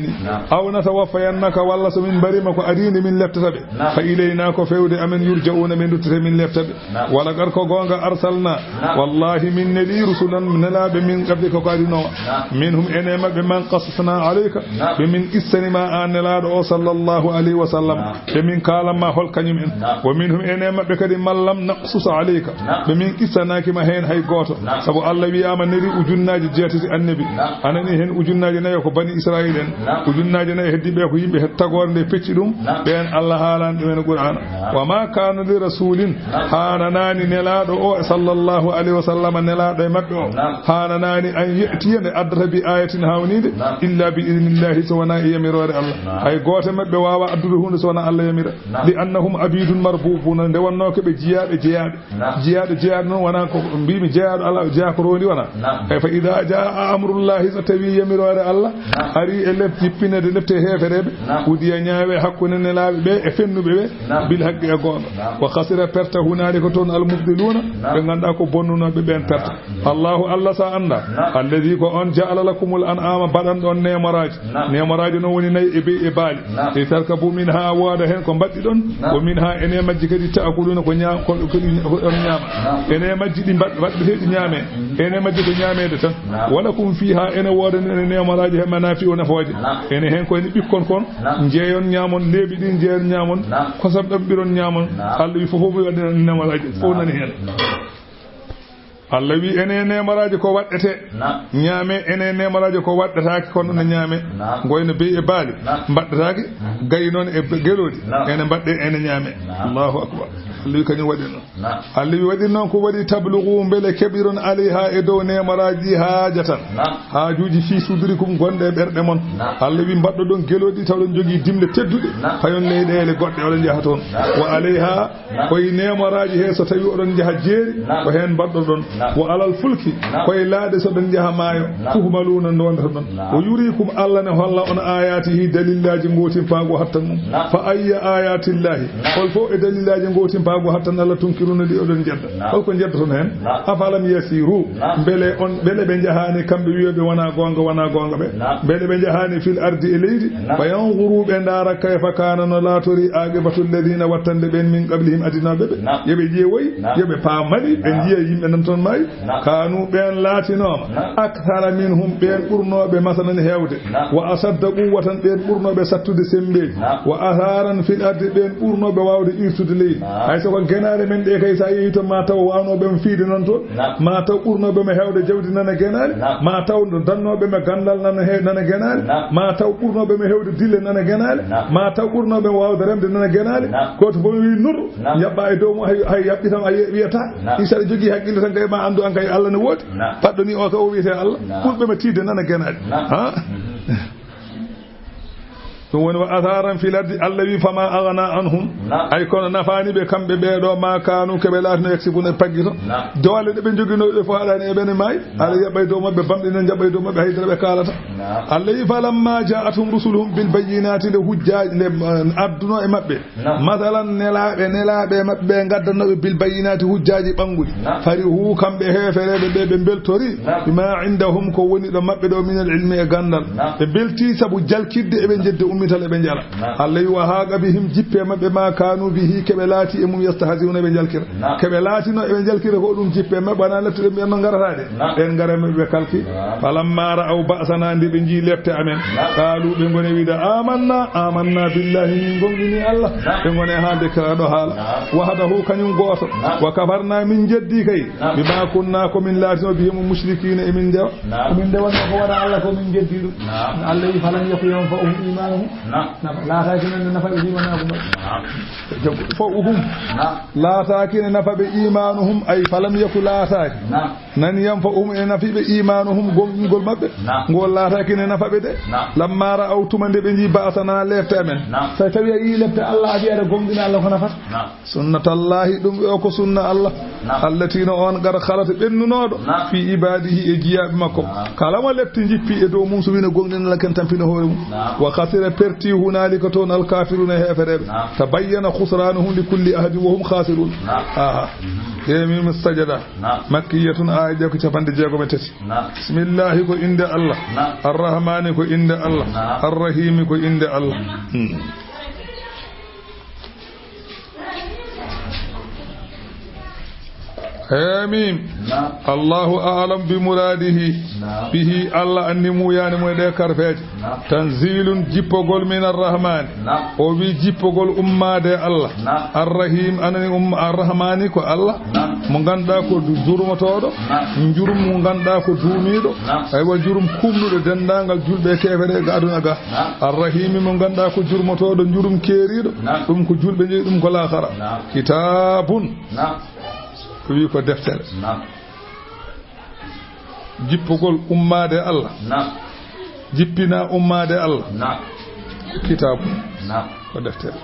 Aw natawaffayannaka, walla so min mbarima ko adii nde min leptata ɓe, fa ilayna, ko fewde amen, yurja'una, min duttete, min lepta ɓe. Wala qad, ko goonga, arsalna, wallahi, min neli, rusulan, nelaɓe, min qablika, ko adino ma. Minhum, ene maɓɓe, man qasasna alayka, ɓe min qissani ma an nelaɗo o, sallallahu alayhi wa sallam, ɓe min kalan ma hol kañum en. Wa minhum, ene maɓɓe kadi, man lam naqsus alayka, ɓe min qissanaki ma hen hay gooto. Sabu Allah wiyama neli ujunnaaji jeetati annabi, anani hen ujunnaaji nayo ko bani Israil en, ujunnaaji nayo heddi ɓe ko yimɓe het-, tagore nde pecci ɗum, ɓen Allah haalani ɗum en Qur'ana. Wa ma kana li rasulin, hananani nelaɗo o, sallallahu alayhi wa sallam, nelaɗo e maɓɓe o, hananani an ya'tiya, nde addata, bi ayatin, hawnide, illa bi idnillahi, so wona e yamirore Allah. Hay gooto maɓɓe wawa addude hunde so wona Allah yamira. Li annahum abidun marbubuna, nde wonno ko ɓe jiyaɓe jeyaɓe. Jiyaaɗo, jiyaaɗo noon wonaa ko mbimi jiyaaɗo Allah, jeyaa ko rondi wonaa. E fa ida jaa amrullahi, so tawi yamiroore Allah ari e lef-, jippinede lepte heefereɓe, udiya, ñaawe hakkunde nelaaɓe ɓe e fennuɓe ɓe, bil haqqi, e goonga. Wa khasira, perta, hunaalika toon, al mubtiluna, ɓe ngannduɗaa ko bonnunoɓe ɓen perta. Allahu Allah, sa annda, alladhi, ko on, ja'ala lakumul an'ama, baɗan ɗon neemoraaji. Neemoraaji noon woni nayi e be'i e baali. Li tarkabu minha, wooda heen ko mbaɗɗi ɗon. Wa minha, ene majji kadi, ta'kuluna, ko ñaam-, ko, ko ɗi, ko ɗon ñaama. Ene majji ɗi mbaɗ-, waɗɗeteeɗi ñaame. Ene majji ko ñaameede tan. Wa lakum fiha, ene woodani ene neemoraaji he manafi'u, nafooje. Ene heen ko ene ɓikkon kon, njeeyon ñaamon, leeɓi ɗin njeeyon ñaamon, kosam ɗaɓɓiron ñaamon. Allah wi fof fof mi waɗi neemoraaji, fof nani heen. Allah wi ene neemoraaji ko waɗɗete ñaame, ene neemoraaji ko waɗɗataake, kono ne ñaame. Ngoyno be'i e baali, mbaɗɗataake, gayi noon e be-, gelooɗi, ene mbaɗɗe, ene ñaame. Allahu akbar. Allah wi kañum waɗi noon. Allah wi waɗi noon ko waɗi, tablugu, mbele keɓiron, alayha, e dow neemoraaji, haajatan, haajuuji, fi sudurikum, gonɗe e ɓerɗe mon. Allah wi mbaɗɗo ɗon gelooɗi, taw ɗon jogii dimle tedduɗe, payon leyɗeele goɗɗe, oɗon njaha toon. Wa alayha, koye neemoraaji he, so tawi oɗon njaha jeeri, ko heen mbaɗɗoɗon. Wa alal fulki, koye laaɗe, so ɗon njaha maayo, tuhmaluuna, ndondotoɗon. Wa yurikum, Allah ne holla on, ayatihi, dalillaaji, ngootimpaagu hattan mum. Fa ayya ayatillahi, hol fof e dalillaaji, ngootimpaagu hattan Allah, tunkiruna, ɗi oɗon njedda? Hol ko njeddoton heen? Afalam yasiru, mbele on, mbele ɓe njahaani kamɓe wiyoɓe wona goonga, wona goonga ɓe? Mbele ɓe njahaani fil ardi, e leydi, fa yanzuru, ɓe ndaara, kayfa, kana, no laatori, aqibatu alladhina, wattande ɓen, min qablihim, adinooɓe ɓe? Yo ɓe ƴeewoy, yo ɓe paamali, ɓe njiya yimɓe nan toon. May, kanu, ɓeen laatinooma, akthara minhum, ɓeen ɓurnooɓe masalan heewde, wa ashadda quwwatan, ɓeen ɓurnooɓe sattude semmbeeji, wa atharan fil ardi, ɓeen ɓurnooɓe waawde irtude leydi. Hay so ko genaale men ɗe kay, so a yehii toon, ma taw waanooɓe mo fiide nan toon, ma taw ɓurnooɓe mo heewde jawdi nana genaale, ma taw dannooɓe mo ganndal nana he-, nana genaale, ma taw ɓurnooɓe mo heewde dille nana genaale, ma taw ɓurnooɓe mo waawde remde nana genaale. Gooto fof wi nuru, jaɓɓa e dow mum, hay, hay yaɓɓi tan a ye-, wiyata. Isa aɗa jogii haqqille tan kay, ma anndu an kay Allah ne woodi. Paɗɗo ni o ka o wiyete Allah. Ɓurɓe mo tiiɗde nana genaale. Ha? Ɗum woni wa atharan fil ardi, Allah wi, fama aghna anhum. Ay kono nafaani ɓe kamɓe ɓeeɗo ma kanu keɓe laatino yaksibuna e paggito. Doole ɗe ɓe joginoo ɗe fof haɗaani e ɓe ne maayi. Aɗa yaɓɓa e dow maɓɓe, bamɗi ne jaɓɓa e dow maɓɓe, haydara ɓe kaalata. Allah wi, falamma ja'athum rusuluhum bil bayyinati, nde hujjaaji, nde, eh, adduno e maɓɓe. Masalan, nelaaɓe, nelaaɓe maɓɓe ɓe ngaddanooɓe bil bayyinaati, hujjaaji ɓannguɗi. Farihu, kamɓe heefereeɓe ɓe, ɓe mbeltori. Bima indahum, ko woni ɗo maɓɓe ɗo, minal ilmi, e ganndal. Ɓe mbelti sabu jalkitde, eɓe njeddi ummital, eɓe njala. Allah wi, wa haqa bihim, jippe maɓɓe, ma kanu bihi, keɓe laati e mum, yastahzi'una, eɓe njalkira. Keɓe laatino eɓe njalkira ko ɗum jippe maɓɓe, wona lepte ɗe mbiyanno ngarata ɗe. Ɗen ngara maɓɓe ɓe kalki. Falamma ra'aw ba'sana, nde ɓe njii lepte amen. Qalu, ɓe ngone wiide, amanna, amanna billahi, min gomɗini Allah. Ɓe ngone haa nde kala ɗo haala. Wahdahu, kañum gooto. Wa kafarna, min jeddi kay. Bima kunna, ko min laatino, bihi, mo mushrikina, e min ndewa. Ko min ndewanno ko wona Allah, ko min jeddi ɗum. Allah wi, falam yaku yanfa'uhum imanuhum. Nafa, laataaki noon ne nafa ɓe imanaagu maɓɓe. Yanfa'uhum. Laataaki ne nafa ɓe imanuhum, ay falam yaku, laataaki. Nan yanfa'uhum, ene nafi ɓe imanuhum, gomɗingol maɓɓe. Ngol laataaki ne nafa ɓe de. Lamma ra'aw, tuma nde ɓe njii, ba'sana, lepte amen. So tawi a yii lepte Allah, a wiya aɗa gomɗina Allah, ko nafata? Sunnatallahi, ɗum o ko sunna Allah. Allati, no on, qad khalat, ɓennunooɗo, fi ibadihi, e jiyaaɓe makko. Kala mo lepte njippi e dow mum, so wino gomɗinal ken tampino hoore mum. Wa khasira, perti, hunalika, toon, al kafiruna, heefereɓe. Tabayyana khusranuhum li kulli ahadin wa hum khasirun. Aha. He mim sajada. Makkiyatun, aya ko capanɗe jeegom e tati. Bismillahi, ko innde Allah. Arrahmani, ko innde Allah. Arrahimi, ko innde Allah. Hmm. Hamim. Allahu a'lam bi muradihi bihi. Allah anndi muyaani mum e ɗe karfeeje. Tanzilun, jippogol, min arrahmani. O wi jippogol ummaade e Allah. Arrahim, anani umma, arrahmani ko Allah. Mo ngannduɗaa ko du-, jurmotooɗo. Njurum mo ngannduɗaa ko duumiiɗo. Aywa, jurum kumnuɗo denndaangal julɓe e keefeɗe ga aduna ga. Arrahimi mo ngannduɗaa ko jurmotooɗo, njurum keeriiɗo. Ɗum ko julɓe jeyi, ɗum ko laakhara. Kitabun. Ko wi ko deftere. Jippugol ummaade Allah. Jippina ummaade Allah. Kitabun. Ko deftere.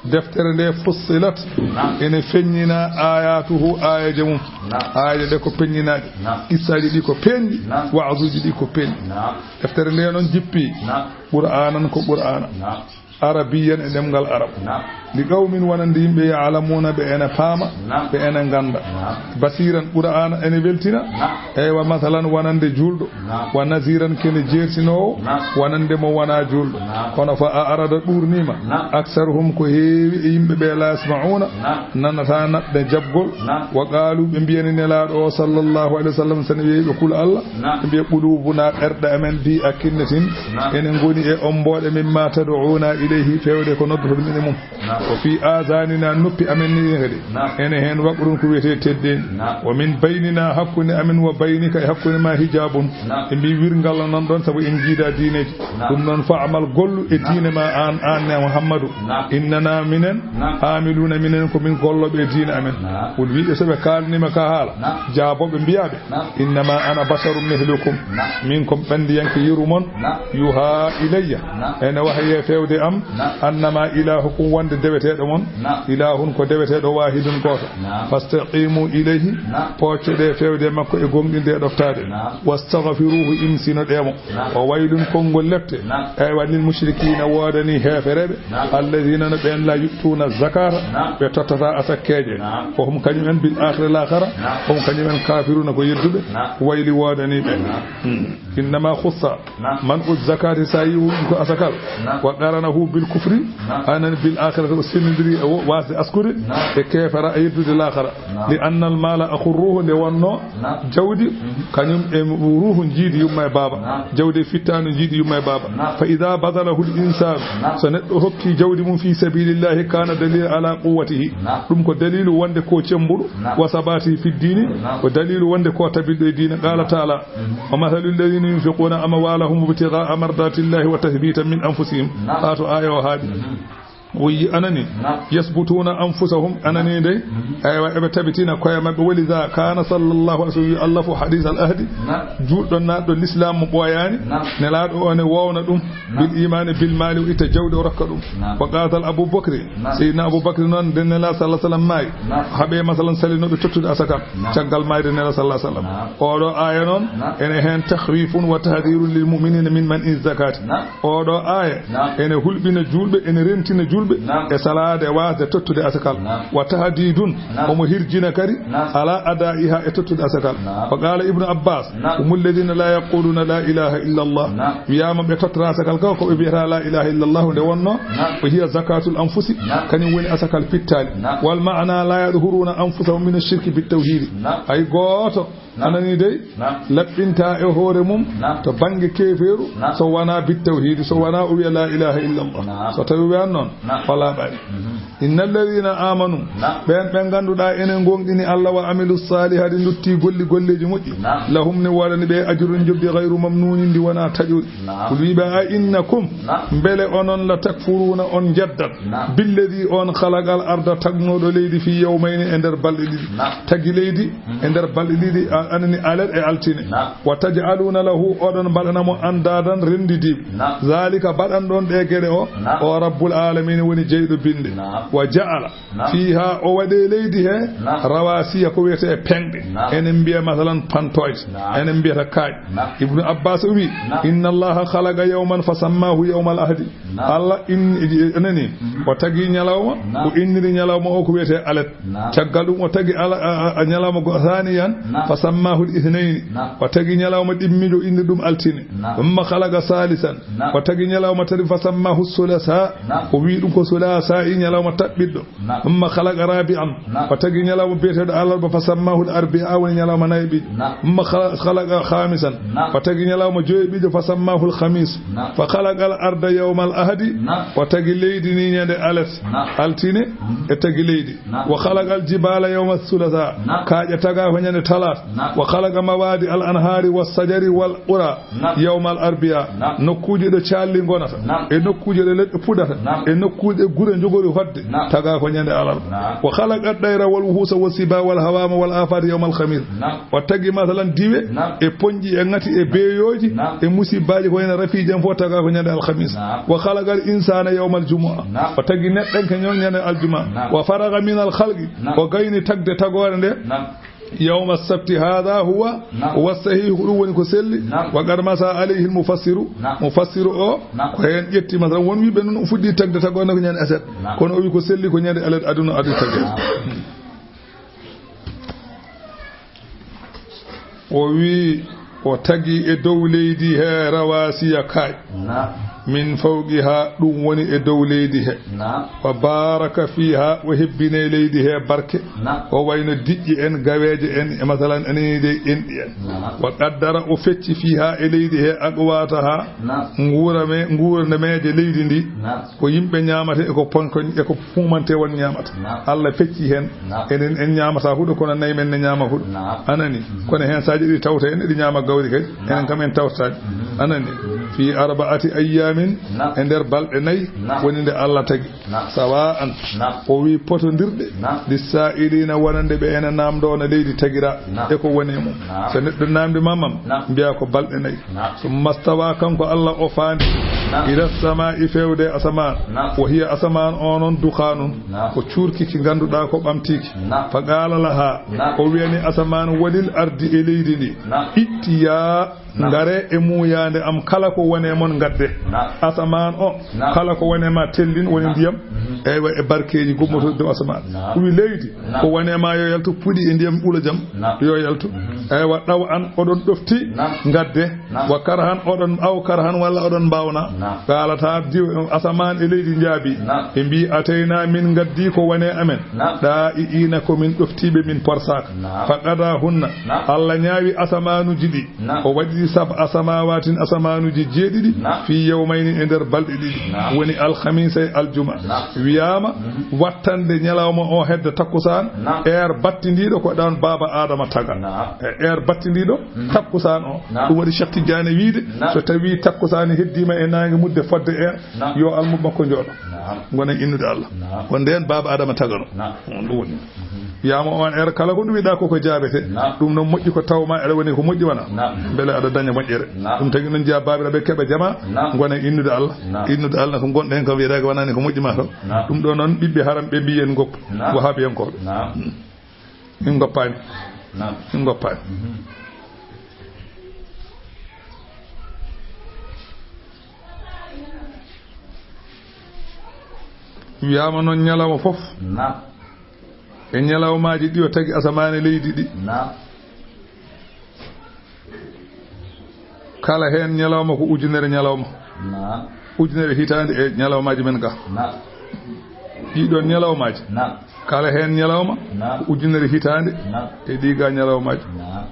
Deftere nde fussilat, ene feññina ayatuhu, ayaje mum. Ayaje ɗe ko peññinaaɗe. Qissaaji ɗi ko peñɗi. Wa'azuji ɗi ko peñɗi. Deftere nde noon jippi Qur'anan, ko Qur'ana. Arabiyan, e ɗemngal Arab. Li qawmin, wonande yimɓe, ya'lamuna, ɓe ene paama, ɓe ene ngannda. Basiran, Qur'ana ene weltina. Eywa, masalan, wonande juulɗo. Wa naziran, kene jeertinoowo, wonande mo wonaa juulɗo. Kono fa a'rada, ɗuurniima. Aksaruhum, ko heewi e yimɓe ɓe, la yasma'una, nanata naɗde jaɓgol. Wa qalu, ɓe mbiyani Nelaaɗo o, sallallahu alayhi wa sallam, sene wiyi ɓe kul Allah, ɓe mbiya, qulubuna, ɓerɗe amen, bi, a kinnetin, ene ngoni e ombooɗe, mimma tad'una ilayhi, fewde ko noddotoɗen e mum. Wa fi azanina, noppi amen ni kadi, ene heen waqrun, ko wiyetee teddeendi. Wa min baynina, hakkunde amen, wa baynika, e hakkunde ma, hijabun. Ɓe mbi wirngal non ɗon, sabu en jiida diineeji. Ɗum noon, fa'mal, gollu e diine ma, an, an ne Muhammadu. Innana, minen, amiluna, minen ko min gollooɓe e diine amen. Won wiiɓe so ɓe kaalnima ka haala, jaabooɓe mbiyaɓe, innama ana basharun mithlukum. Min ko mi ɓandiyanke yeru mon. Yuha ilayya, ene wahaye fewde am, annama ilahukum, wonde deweteeɗo mon, ilahun, ko deweteeɗo, wahidun, gooto. Fastaqimu ilayhi, poccoɗe fewde makko e gomɗinde e ɗoftaade. Wastaghfiruhu, imsinoɗe mo. Wa waylun, konngol lepte. Eywa, lil mushrikina, woodani heefereɓe. Alladhina, no ɓen, la yu'tuna zakata, ɓe tottata asakkeeje. Wa hum, kañum en, bil akhirati, laakhara, hum, kañum en, kafiruna, ko yedduɓe. Wayli woodani ɓe. Hmm. Innama khussa man'u zakati, sa yi ko asakal. Wa qaranahu bil kufri, anan bil akhirati, O sendindiri e wo-, wasde askude e keefara e yeddude laakara. Li annal maala akhu ruuhu, nde wonno jawdi, kañum e ruuhu jiidi yumma e baaba. Jawdi e fittaandu jiidi yumma e baaba. Fa ida bazalahu l insanu, so neɗɗo hokki jawdi mum fi sabilillahi, kana dalila ala quwwatihi. Ɗum ko dalilu wonde ko cembuɗo, wa sabatihi fi dini, ko dalilu wonde ko tabiɗɗo e diina. Qala taala, wa mathalu alladhina yunfiquna amwalahum ibtigha'a mardatillahi wa tathbitan min anfusihim. Haa to aya o haaɗi. O yi anani, yasbutuna anfusahum, anani de, aywa, eɓe tabitina koye maɓɓe. Walidha kana sallallahu alaihi wasallam yu'allafu hadith al ahdi, juutɗo naatɗo l'islam mo ɓooyaani, nelaaɗo o ne wowna ɗum, bil imani bil mali, o itta jawdi o rokka ɗum. Wa qala Abu Bakri, Sayyidina Abu Bakri noon, nde Nelaaɗo sallallahu alaihi wasallam maayi, haɓe masalan salinoɓe tottude asakal. Caggal maayde Nelaaɗo sallallahu alaihi wasallam. Oɗo aya noon, ene hen takhwifun wa tahdhirun lil mu'minina min man'i zakati. Oɗo aya ene hulɓina julɓe, ene rentina julɓe e salaade, wasde tottude asakal. Wa tahdidun, omo hirjina kadi ala adaiha, e tottude asakal. Wa qala Ibnu Abbas, hum alladhina la yaquluna la ilaha illa Allah. Wiyama ɓe tottata asakal ka, ko ɓe mbiyata la ilaha illa Allah nde wonno, wa hiya zakatul anfusi, kañum woni asakal pittaali. Wal ma'ana la yadhuruna anfusahum min ash-shirki bit tawhidi. Hay gooto, anani dey, laɓɓinta e hoore mum to bannge keefeeru, so wonaa bit tawhidi, so wonaa o wiya la ilaha illa Allah. So tawi wiyan noon, o laaɓaani. Inna alladhina amanu, ɓeen ɓe ngannduɗaa enen ngoonɗini Allah, wa amilu salihati, ndutti golli golleeji moƴƴi, lahum, ne woodani ɓe, ajrun, njoɓdi, ghayru mamnunin, ndi wonaa taƴori. Qul, wiɓe, a innakum, mbele onon, la takfuruna, on njeddat, billadhi, on, khalaqal arda, tagnooɗo leydi, fi yawmayni, e nder balɗe ɗiɗi. Tagi leydi e nder balɗe ɗiɗi, a-, anani alet e altine. Wa taj'aluna lahu, oɗon mbaɗana mo, andadan, rendidiiɓe. Zalika, baɗanɗon ɗe geɗe o, o Rabbul alamin woni jeyɗo binde. Wa ja'ala fiha, o waɗi e leydi he, rawasiya, ko wiyete peŋɗe. Enen mbiya masalan pantooje, enen mbiyata kaaƴe. Ibnu Abbas o wi, inna Allaha khalaqa yawman fa sammahu yawmal ahdi. Allah in-, nani, o tagi ñalawma, o inniri ñalawma o ko wiyete alet. Caggal ɗum o tagi ala-, a-, a-, a-, ñalawma go-, thaniyan, fa sammahu l-ithnayni. O tagi ñalawma ɗimmiijo, o inniri ɗum altine. Thumma khalaqa salisan. O tagi ñalawma tati, fa sammahu sulasa. O wi ɗum ko sulasa i, ñalawma taɓɓiɗɗo. Thumma khalaqa rabi'an. O tagi ñalawma biyeteeɗo alarba, fa sammahu l-arbi'a, woni ñalawma nayɓiijo. Thumma khala-, khalaqa khamisan. O tagi ñalawma joyɓiijo, fa sammahu l-khamis. Fa khalaqa l-arda yawma l-ahdi. O tagi leydi ni ñande alet. Altine e tagi leydi. Wa khalaqa l-jibala yawma thulatha. Kaaƴe taga ko ñande talaata. Wa khalaqa mawadi al-anhari was-sajari wal qura yawma l-arbi'a. Nokkuuje ɗo caalli ngonata, e nokkuuje ɗo leɗɗe puɗata, e nokkuuje ɗo gure njogori hoɗde, taga ko ñande alarba. Wa khalaqa at-tayra wal wuhusa was-siba wal hawama wal afati yawma l-khamis. O tagi masalan diwe, e poñƴi, e ŋati, e beeyooji, e musibbaaji ko wayno rafiiji en fof, taga ko ñande alkhamis. Wa khalaqa al-insana yawma al-jumu'a. O tagi neɗɗanke ño-, ñande aljuma. Wa faragha min al-khalqi. O gayni tagde tagoore nde. Yawma as-sabti hadha huwa, huwa as-sahih, ko ɗum woni ko selli. Wa qad masa alayhi al-mufassiru. Mufassiru o ko heen ƴetti, masalan, won wiɓe noon o fuɗɗi tagde tagoore nde ko ñande aset. Kono o wi ko selli ko ñande alet aduna adi tagde. O wi, o tagi e dow leydi he rawasiya kaaƴe. Min fawqiha, ɗum woni e dow leydi he. Wa baraka fiha, o hebbini e leydi he barke. O wayno diƴƴe en, gaweeje en, e masalan, anani de enɗi en. Wa qaddara, o fecci fiha, e leydi he, aqwataha, nguurame-, nguurnameeje leydi ndi. Ko yimɓe ñaamata e ko pon-, ko, e ko fuumante won ñaamata. Allah fecci heen. Enen en ñaamata huɗo, kono nayi men ne ñaama huɗo. Anani? Kono heen so a ƴeewi tawta en, eɗi ñaama gawri kadi. Enen kam en tawtataani. Anani? Fi arba'ati ayyamin, e nder balɗe nayi, woni nde Allah tagi. Sawa'an, o wi potondirɗe, lissa'ilina, wonande ɓe ene naamndo no leydi tagira, e ko woni e mum. So neɗɗo naamndi ma mam, mbiya ko balɗe nayi. Summa stawa, kanko Allah o faandi, ila sama'i, fewde asamaan. Wa hiya, asamaan o noon, dukhanun, ko cuurki ki ngannduɗaa ko ɓamtiiki. Fa qala laha, o wiyani asamaan, walil ardi, e leydi ndi, ittiya, ngare e muuyaande am, kala ko woni e mon ngadde. Asamaan o, kala ko woni e ma tellin, woni ndiyam. Eywa, e barkeeji gummotooɗi dow asamaan. Naam. Ɗum leydi. Naam. Ko wone ma yo yaltu puɗi e ndiyam ɓulo jam. Naam. Yo yaltu. Mhm. Eywa, ɗaw an oɗon ɗofti. Naam. Ngadde. Naam. Wa karahan oɗon, aw karahan walla oɗon mbawna. Naam. Qaalata diw asamaan e leydi njaabi. Naam. Ɓe mbi atayna min ngaddi ko wone amen. Naam. Ɗa i ina ko min ɗoftiiɓe min porsaaka. Naam. Fa qada hunna. Naam. Allah ñaawi asamanuji ɗi. Naam. O waɗi sab asamawatin asamaanuji jeeɗiɗi. Naam. Fi yawmayni e nder balɗe ɗiɗi. Naam. Woni alhamisa e aljuma. Naam. Wiyaama wattande ñalawma o hedda takkusaan. Naam. Eer battindiiɗo ko ɗon baaba Adama taga. Naam. E eer battindiiɗo takkusaan o. Naam. Ɗum waɗi Cheikh Tidiane wiide, naam, so tawi takkusaan heddiima e naange mudde fodde eer, naam, yo almuɓe makko njooɗo. Naam. Ngona innude Allah. Naam. Ko ndeen baaba Adama tagano. Naam. On ɗum woni. Wiyaama on eer kala ko ɗum wiɗa koko jaabete. Naam. Ɗum noon moƴƴi ko tawma eɗa woni ko moƴƴi wona. Naam. Mbele aɗa daña moƴƴere. Naam. Ɗum tagi noon jeya baabiraɓe keɓa jama. Naam. Ngona innude Allah. Naam. Innude Allah ko gonɗo heen kam wiyeɗa ko wonani ko moƴƴi ma taw. Naam. Ɗum ɗo noon ɓiɓɓe haram ɓe mbiyen goppu. Naam. Wahabiyankooɓe. Naam. Min ngoppaani. Naam. Min ngoppaani. Mhm. Wiyaama noon ñalawma fof. Naam. E ñalawmaaji ɗi o tagi asamaane leydi ɗi. Naam. Kala heen ñalawma ko ujunere ñalawma. Naam. Ujunere hitaande e ñalawmaaji men ga. Naam. Ɗiɗon ñalawmaaji. Naam. Kala heen ñalawma, naam, ko ujunere hitaande, naam, e ɗi ga ñalawmaaji. Naam.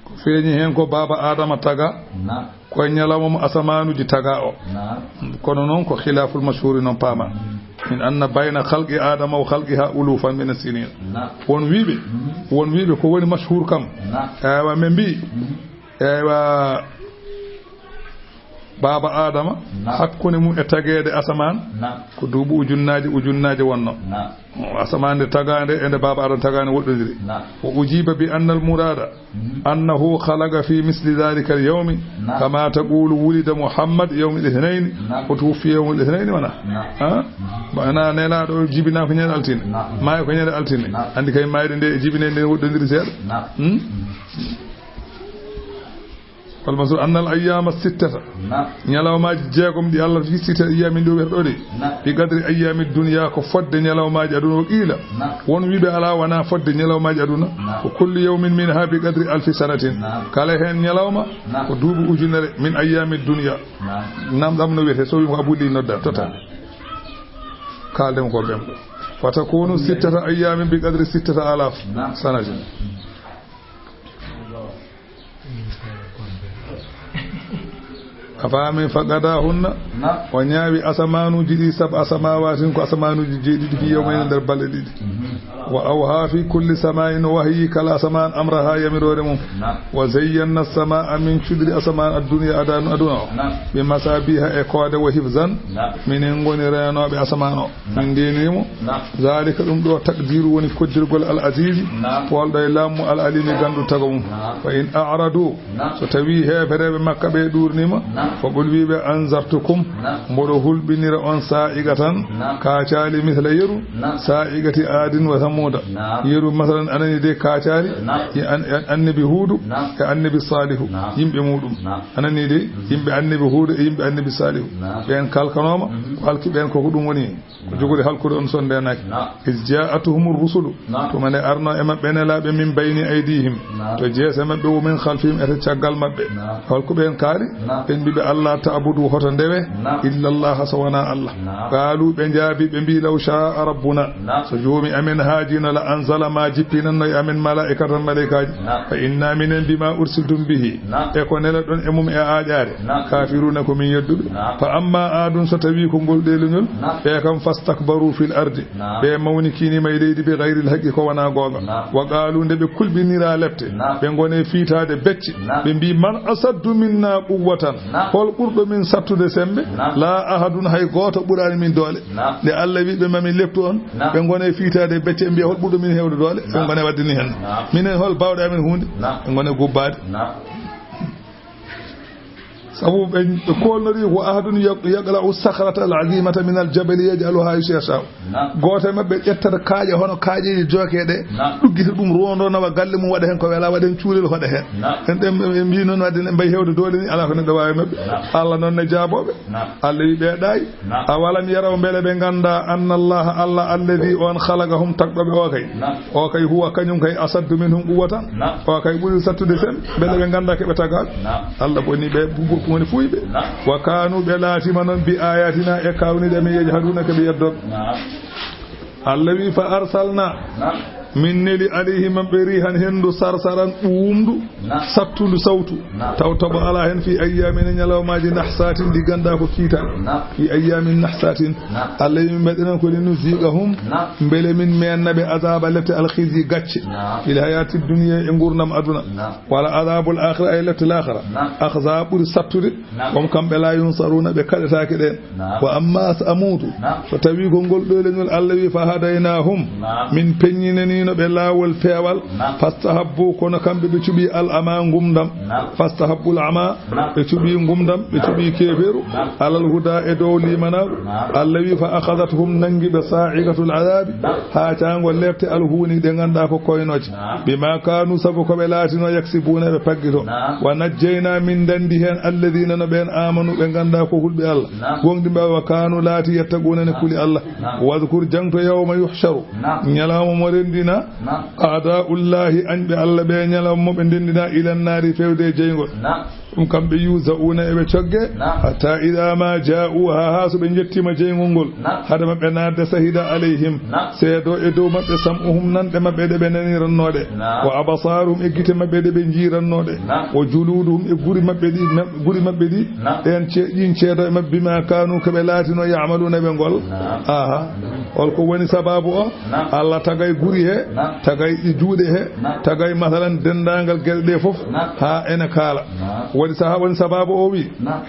Ko feeñi heen ko baaba Adama taga. Naam. Ko e ñalawma mo asamaanuji taga o. Naam. Kono noon ko khilaful mashhuri noon paama. Mm. Min anna bayna khalqi Adama wa khalqiha ulufan min as-sinin. Naam. Won wiiɓe, mm, won wiiɓe ko woni mashhur kam. Naam. Ewa, ɓe mbi, mm, ewa, baaba Adama, naam, hakkunde mum e tageede asamaan, naam, ko duuɓi ujunnaaje ujunnaaje wonno. Naam. Asamaan nde tagaande e nde baaba Adama tagaande woɗɗondiri. Naam. Wa ujiba bi anna al murada, mhm, annahu khalaqa fi misli dhalika al yawmi, naam, kama taqulu wulida Muhammad yawmi al ithnayn, naam, wa tuwuffiya yawmi al ithnayn, wona? Naam. Ha? Mhm. Maana nelaaɗo o jibina ko ñande altine. Naam. Maayi ko ñande altine. Naam. Andi kay maayde nde e jibine nde woɗɗondiri seeɗa. Naam. Hmm? Mhm. Wal maqsuud anna al ayyaama sittata. Naam. Ñalawmaaji jeegom ɗi Allah fi sittata ayyaamin ɗo wiyata ɗo de. Naam. Bi qadri ayyaami dunya, ko fodde ñalawmaaji aduna o qiila. Naam. Won wiiɓe alaa wonaa fodde ñalawmaaji aduna. Naam. Wa kullu yawmin minha bi qadri alfi sanatin. Naam. Kala heen ñalawma, naam, ko duuɓi ujunere min ayyaami dunya. Naam. Naam, ɗam no wiyetee, so wiima ko Abou Ly nodda, totta. Naam. Kaalden ko ɓen. Fa takunu sittata ayyaamin bi qadri sittata alaf, naam, sanatin. A faami? Fa qadahunna, na, o ñaawi asamaanuuji ɗi, sab asamaawatin, ko asamaanuuji jeeɗiɗi, fi yawmayni, nder balɗe ɗiɗi. Mhm. Wa awha fi kulli sama'in, o wahayi kala asamaan amraha, yamiroore mum. Na. Wa zayyanna samaa, min cuɗiri asamaan, addunya, adanu, aduna o. Na. Bi masabiha, e koode, wa hifzan, na, minen ngoni reenooɓe asamaan o. Min ndeenii mo. Naam. Zaalika, ɗum ɗo, taqdiiru woni koddirgol al aziizi, naam, poolɗo e laamu al aliimi, ganndu tago mum. Naam. Fa in a'radu, naam, so tawii heefereeɓe Makka ɓe ɗuurniima, naam, fa qul, wii ɓe, anzartukum, naam, mboɗo hulɓinira on, saa'iqatan, naam, kaacaali, misla yeru, naam, saa'iqati aadin wa samuuda. Naam. Yeru, masalan, anani de kaacaali, naam, e an-, an-, annabi Huudu, naam, e annabi Saalihu, naam, yimɓe muuɗum. Naam. Anani de, mhm, yimɓe annabi Huudu e yimɓe annabi Saalihu. Naam. Ɓeen kalkanooma, mhm, ko halki ɓeen, koko ɗum woni. Ko jogori halkude on so ndeenaaki. Naam. Iz jaa'atuhumur rusulu. Naam. Tuma nde arno e maɓɓe nelaaɓe, min bayni aydihim. Naam. To jeese maɓɓe, wa min khalfihim, e to caggal maɓɓe. Naam. Holko ɓeen kaali? Naam. Ɓe mbi ɓe, "Alla ta'budu, hoto ndewe, naam, illa Allaha, so wonaa Allah." Naam. Qaalu, ɓe njaabi, ɓe mbi, "Law sha'a rabbuna." Naam. So Joomi amen haajino, la anzala, ma jippinanno e amen, malaa'ikatan, malaa'ikaaji. Naam. Fa inna, minen, bima ursiltum bihi, naam, e ko nelaɗon e mum e aaƴaare. Naam. Kafiruna, ko min yedduɓe. Naam. Fa amma aadun, so tawi ko ngol ɗeeleñol, naam, ɓe kam, fastakbaru fil ardi, naam, ɓe mawnikiniima e leydi, bi gayril haqqi, ko wonaa goonga. Naam. Wa qaalu, nde ɓe kulɓinira lepte, naam, ɓe ngone fiitaade becce, naam, ɓe mbi, "Man asaddu minna quwwatan?" Naam. Hol ɓurɗo min sattude sembe? Naam. La ahadun, hay gooto ɓuraani min doole. Naam. Nde Allah wi ɓe, "Ma min leptu on," naam, ɓe ngone fiitaade becce, ɓe mbiya, "Hol ɓurɗo min heewde doole?" Ɓe, naam, ngone waɗde ni heen. Naam. Minen, hol baawɗe amen huunde? Naam. Ɓe ngone gubbaade. Naam. Sabu ɓe, ɓe koolnori, wa ahadun yaq-, yaqla'u sakhrata al-azimata min al-jabali yaj'aluha haythu yasha'u. Naam. Gooto e maɓɓe ƴettata kaaƴe hono kaaƴeeje jooke ɗe, naam, ɗuggita ɗum, rondo nawa galle mum, waɗa heen ko wela, waɗa heen cuulel, hoɗa heen. Naam. En, en, en mbii noon, wadde en mbayi heewde doole ni, alaa ko neɗɗo waawi maɓɓe. Naam. Allah noon ne jaabooɓe. Naam. Allah wi ɓe ɗaay. Naam. Awalam yaraw, mbele ɓe ngannda, anna Allah, Allah, alladhi, on, khalaqahum, tagɗo ɓe o kay. Naam. O kay huwa, kañum kay, asaddu minhum quwwatan. Naam. O kay ɓuri sattude sen, mbele ɓe ngannda ke ɓe tagaaɓe. Naam. Allah boni ɓe bu-, bu-, woni fuuyɓe. Naam. Wa kanu, ɓe laatima noon, bi ayatina, e kawniɗe men, yajhaduna, ke ɓe yeddooɓe. Naam. Allah wi, fa arsalna, naam, min neli, alayhim, maɓɓe, rihan, henndu, sarsaran, ɓuuɓndu, naam, sattundu sawtu. Naam. Taw toɓo alaa heen, fi ayyamin, e ñalawmaaji, nahsatin, ɗi ngannda ko kiitan. Naam. Fi ayyamin nahsatin. Naam. Allah wi, min mbaɗinan ko, linuziqahum, naam, mbele min meenna ɓe, azaba, lepte, alkhizyi, gacce, naam, fil hayati dunya, e nguurndam aduna. Naam. Wala azabul akhira, ay lepte laakhara. Naam. Akhza, ɓuri sattude. Naam. Hum kamɓe, la yunsaruna, ɓe kaɗetaake ɗeen. Naam. Wa amma Samuudu, naam, so tawi ko ngol ɗo leñol, Allah wi, fa hadaynahum, naam, min peññinaniino ɓe laawol peewal, naam, fastahabbu, kono kamɓe ɓe cuɓi al ama, ngumdam, naam, fastahabbul ama, naam, ɓe cuɓi ngumdam, ɓe cuɓi keeferu, naam, alal huda, e dow limanaagu. Naam. Allah wi, fa akhazathum, nanngi ɓe, sa'iqatul azabi, naam, haa caango lepte, alhuuni, ɗe ngannda ko koynooje. Naam. Bima kanu, sabu ko ɓe laatino, yaksibuna, ɓe paggito. Naam. Wa najjayna, min ndanndi heen, alladhina, no ɓeen, amanu, ɓe ngannda ko hulɓe Allah. Naam. Goongɗinɓe Allah, wa kanu, laati, yattaquna, ne kuli Allah. Naam. Wadhkur, jaŋto, yawma yuhsharu, naam, ñalawma mo renndina, naam, a'da'ullahi, añɓe Allah ɓe, ñalawma mo ɓe ndenndina, ilan naari, fewde e jeyngol. Naam. Ɗum kamɓe, yuzauna, eɓe cogge, naam, hatta idha ma ja'uha, haa so ɓe njettiima jeyngol ngol, naam, hade maɓɓe naatde, shahida alayhim, naam, seedo e dow maɓɓe, sam'uhum, nanɗe maɓɓe ɗe ɓe nanirannoo ɗe, naam, wa absaruhum, e gite maɓɓe ɗe ɓe njiirannoo ɗe, naam, wa juluduhum, e guri maɓɓe ɗi, ma-, guri maɓɓe ɗi, naam, ɗeen ce-, ɗiin ceedo e maɓɓe, bima kanu, ko ɓe laatino, ya'maluna, ɓe ngol. Naam. Aha. Hol ko woni sababu o? Naam. Allah tagay guri he, naam, tagay ɗi juuɗe he, naam, tagay, masalan, denndaangal geɗe ɗe fof, naam, haa ene kaala. Naam. Waɗi saha, woni sababu o wi, naam,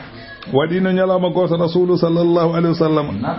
waɗiino ñalawma gooto Rasulu sallallahu alayhi wa sallam, naam,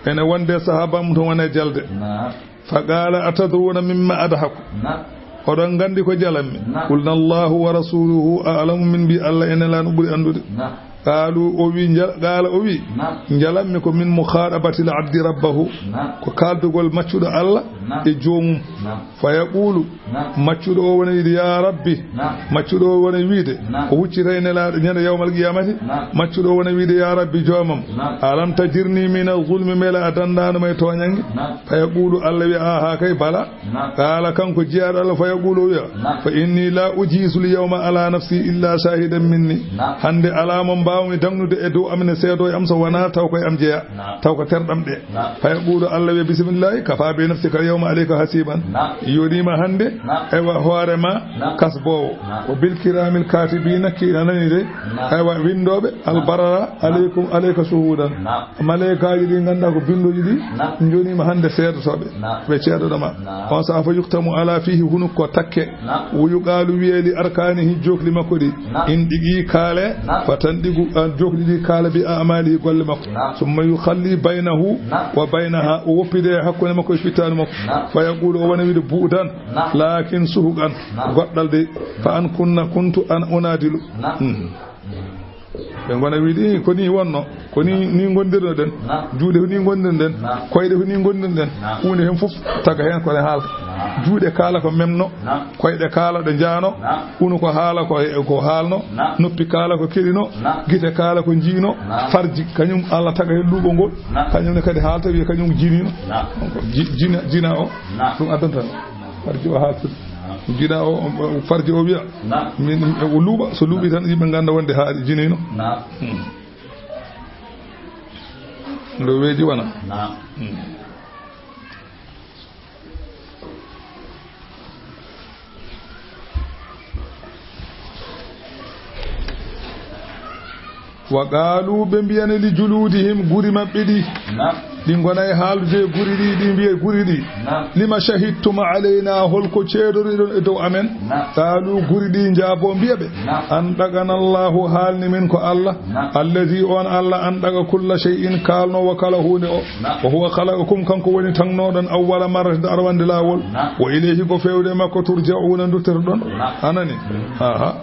ene wonde sahaaba mum to wone jalde. Naam. Fa qala, atadruna mimma adhaku? Naam. Oɗon nganndi ko jalammi? Naam. Qulna, Allahu wa rasuluhu a'lamu, min mbi Allah e Nelaaɗo ɓuri anndude. Naam. Qaalu, o wi, nja-, qaala, o wi, naam, njalammi ko min mukhatabatil abdi rabbahu, naam, ko kaaldugol maccuɗo Allah, naam, e joomum. Naam. Fa yaqulu, naam, maccuɗo o wona wiide, ya rabbi. Naam. Maccuɗo o wona wiide, naam, o huccita e Nelaaɗo ñande yawmal qiyamati. Naam. Maccuɗo o wona wiide, ya rabbi, joomam, naam, alam tajirni min az-zulmi, mbele a danndaano ma e tooñannge? Naam. Fa yaqulu, Allah wiya, aha kay, bala. Naam. Qaala, kanko jiyaaɗo Allah, fa yaqulu, o wiya, naam, fa inni la ujizu l-yawma ala nafsi illa shahidan minni. Naam. Hannde alaa mo mbaawmi dagnude e dow am ne seedo e am so wonaa taw ko e am jeyaa, naam, taw ko terɗam ɗe. Naam. Fa yaqulu, Allah wiya, bismillahi, kafa bi nafsika l-yawma alayka hasiban. Naam. Yonii ma hannde, naam, ewa hoore ma, naam, kasboowo. Naam. Wa bil kiramil katibina, kiina nani de, naam, ewa winndooɓe, naam, albarara, naam, alaykum, alayka shuhudan. Naam. Maleykaaji ɗi ngannduɗaa ko binndooji ɗi, naam, njoniima hannde seedotooɓe, naam, ɓe ceedoɗo ma. Naam. On sahaa fa yuktamu ala fihi, hunuko takke. Naam. Wo yuqaalu, wiyee, li arkaanihi, jookli makko ɗi. Naam. In ɗiɗi kaale, naam, fa tanɗigu, an jookli ɗi kaala bi a'maalihi, golle makko. Naam. Summa yukhalli baynahu, naam, wa baynaha, o woppide hakkunde makko e fittaandu makko. Naam. Fa yaqulu, o wona wiide bu'dan, naam, laakin suhuqan, naam, goɗɗal de, fa an kunna kuntu an unadilu. Naam. Hmm. Ɓe ngona wiide, "Ii, ko nii wonno, ko nii, nii ngondirno-ɗen. Naam. Juuɗe ko nii ngondirno-ɗen, naam, koyɗe ko nii ngondirno-ɗen." Naam. Huunde heen fof taga heen ko ne haalta. Naam. Juuɗe kaala ko memno, naam, koyɗe kaala ɗo njaano, naam, hunuko haala ko, ko haalno, naam, noppi kaala ko keɗino, naam, gite kaala ko njiino, naam, farji kañum Allah taga heen luuɓol ngol, naam, kañum ne kadi haalta wiya kañum jiniino. Naam. Donc, ji-, jina, jina o, naam, ɗum addanta farji o haaltude. Naam. Jina o, o, farji o wiya, naam, min, o luuɓa, so luuɓi tan yimɓe ngannda wonde haa jiniino. Naam. Hmm. Ndo weeji wona. Naam. Hmm. Wa qaalu, ɓe mbiyani, li juluudihim, guri maɓɓe ɗi. Naam. Ɗi ngona e haaldude e guri ɗi, ɗi mbiya guri ɗi. Naam. Lima shahidtum alayna, hol ko ceedoriɗon e dow amen? Naam. Qaalu, guri ɗi njaabo mbiya ɓe. Naam. Antaqana Allahu, haalni min ko Allah. Naam. Alladhi, on Allah, antaqa kulla shay'in, kaalnoowo kala huunde o. Naam. Wa huwa khalaqakum, kanko woni tagnooɗon, awwala marratin, arwande laawol. Naam. Wa ilayhi, ko feewde makko, turja'una, nduttotoɗon. Naam. Anani? Mm. Aha.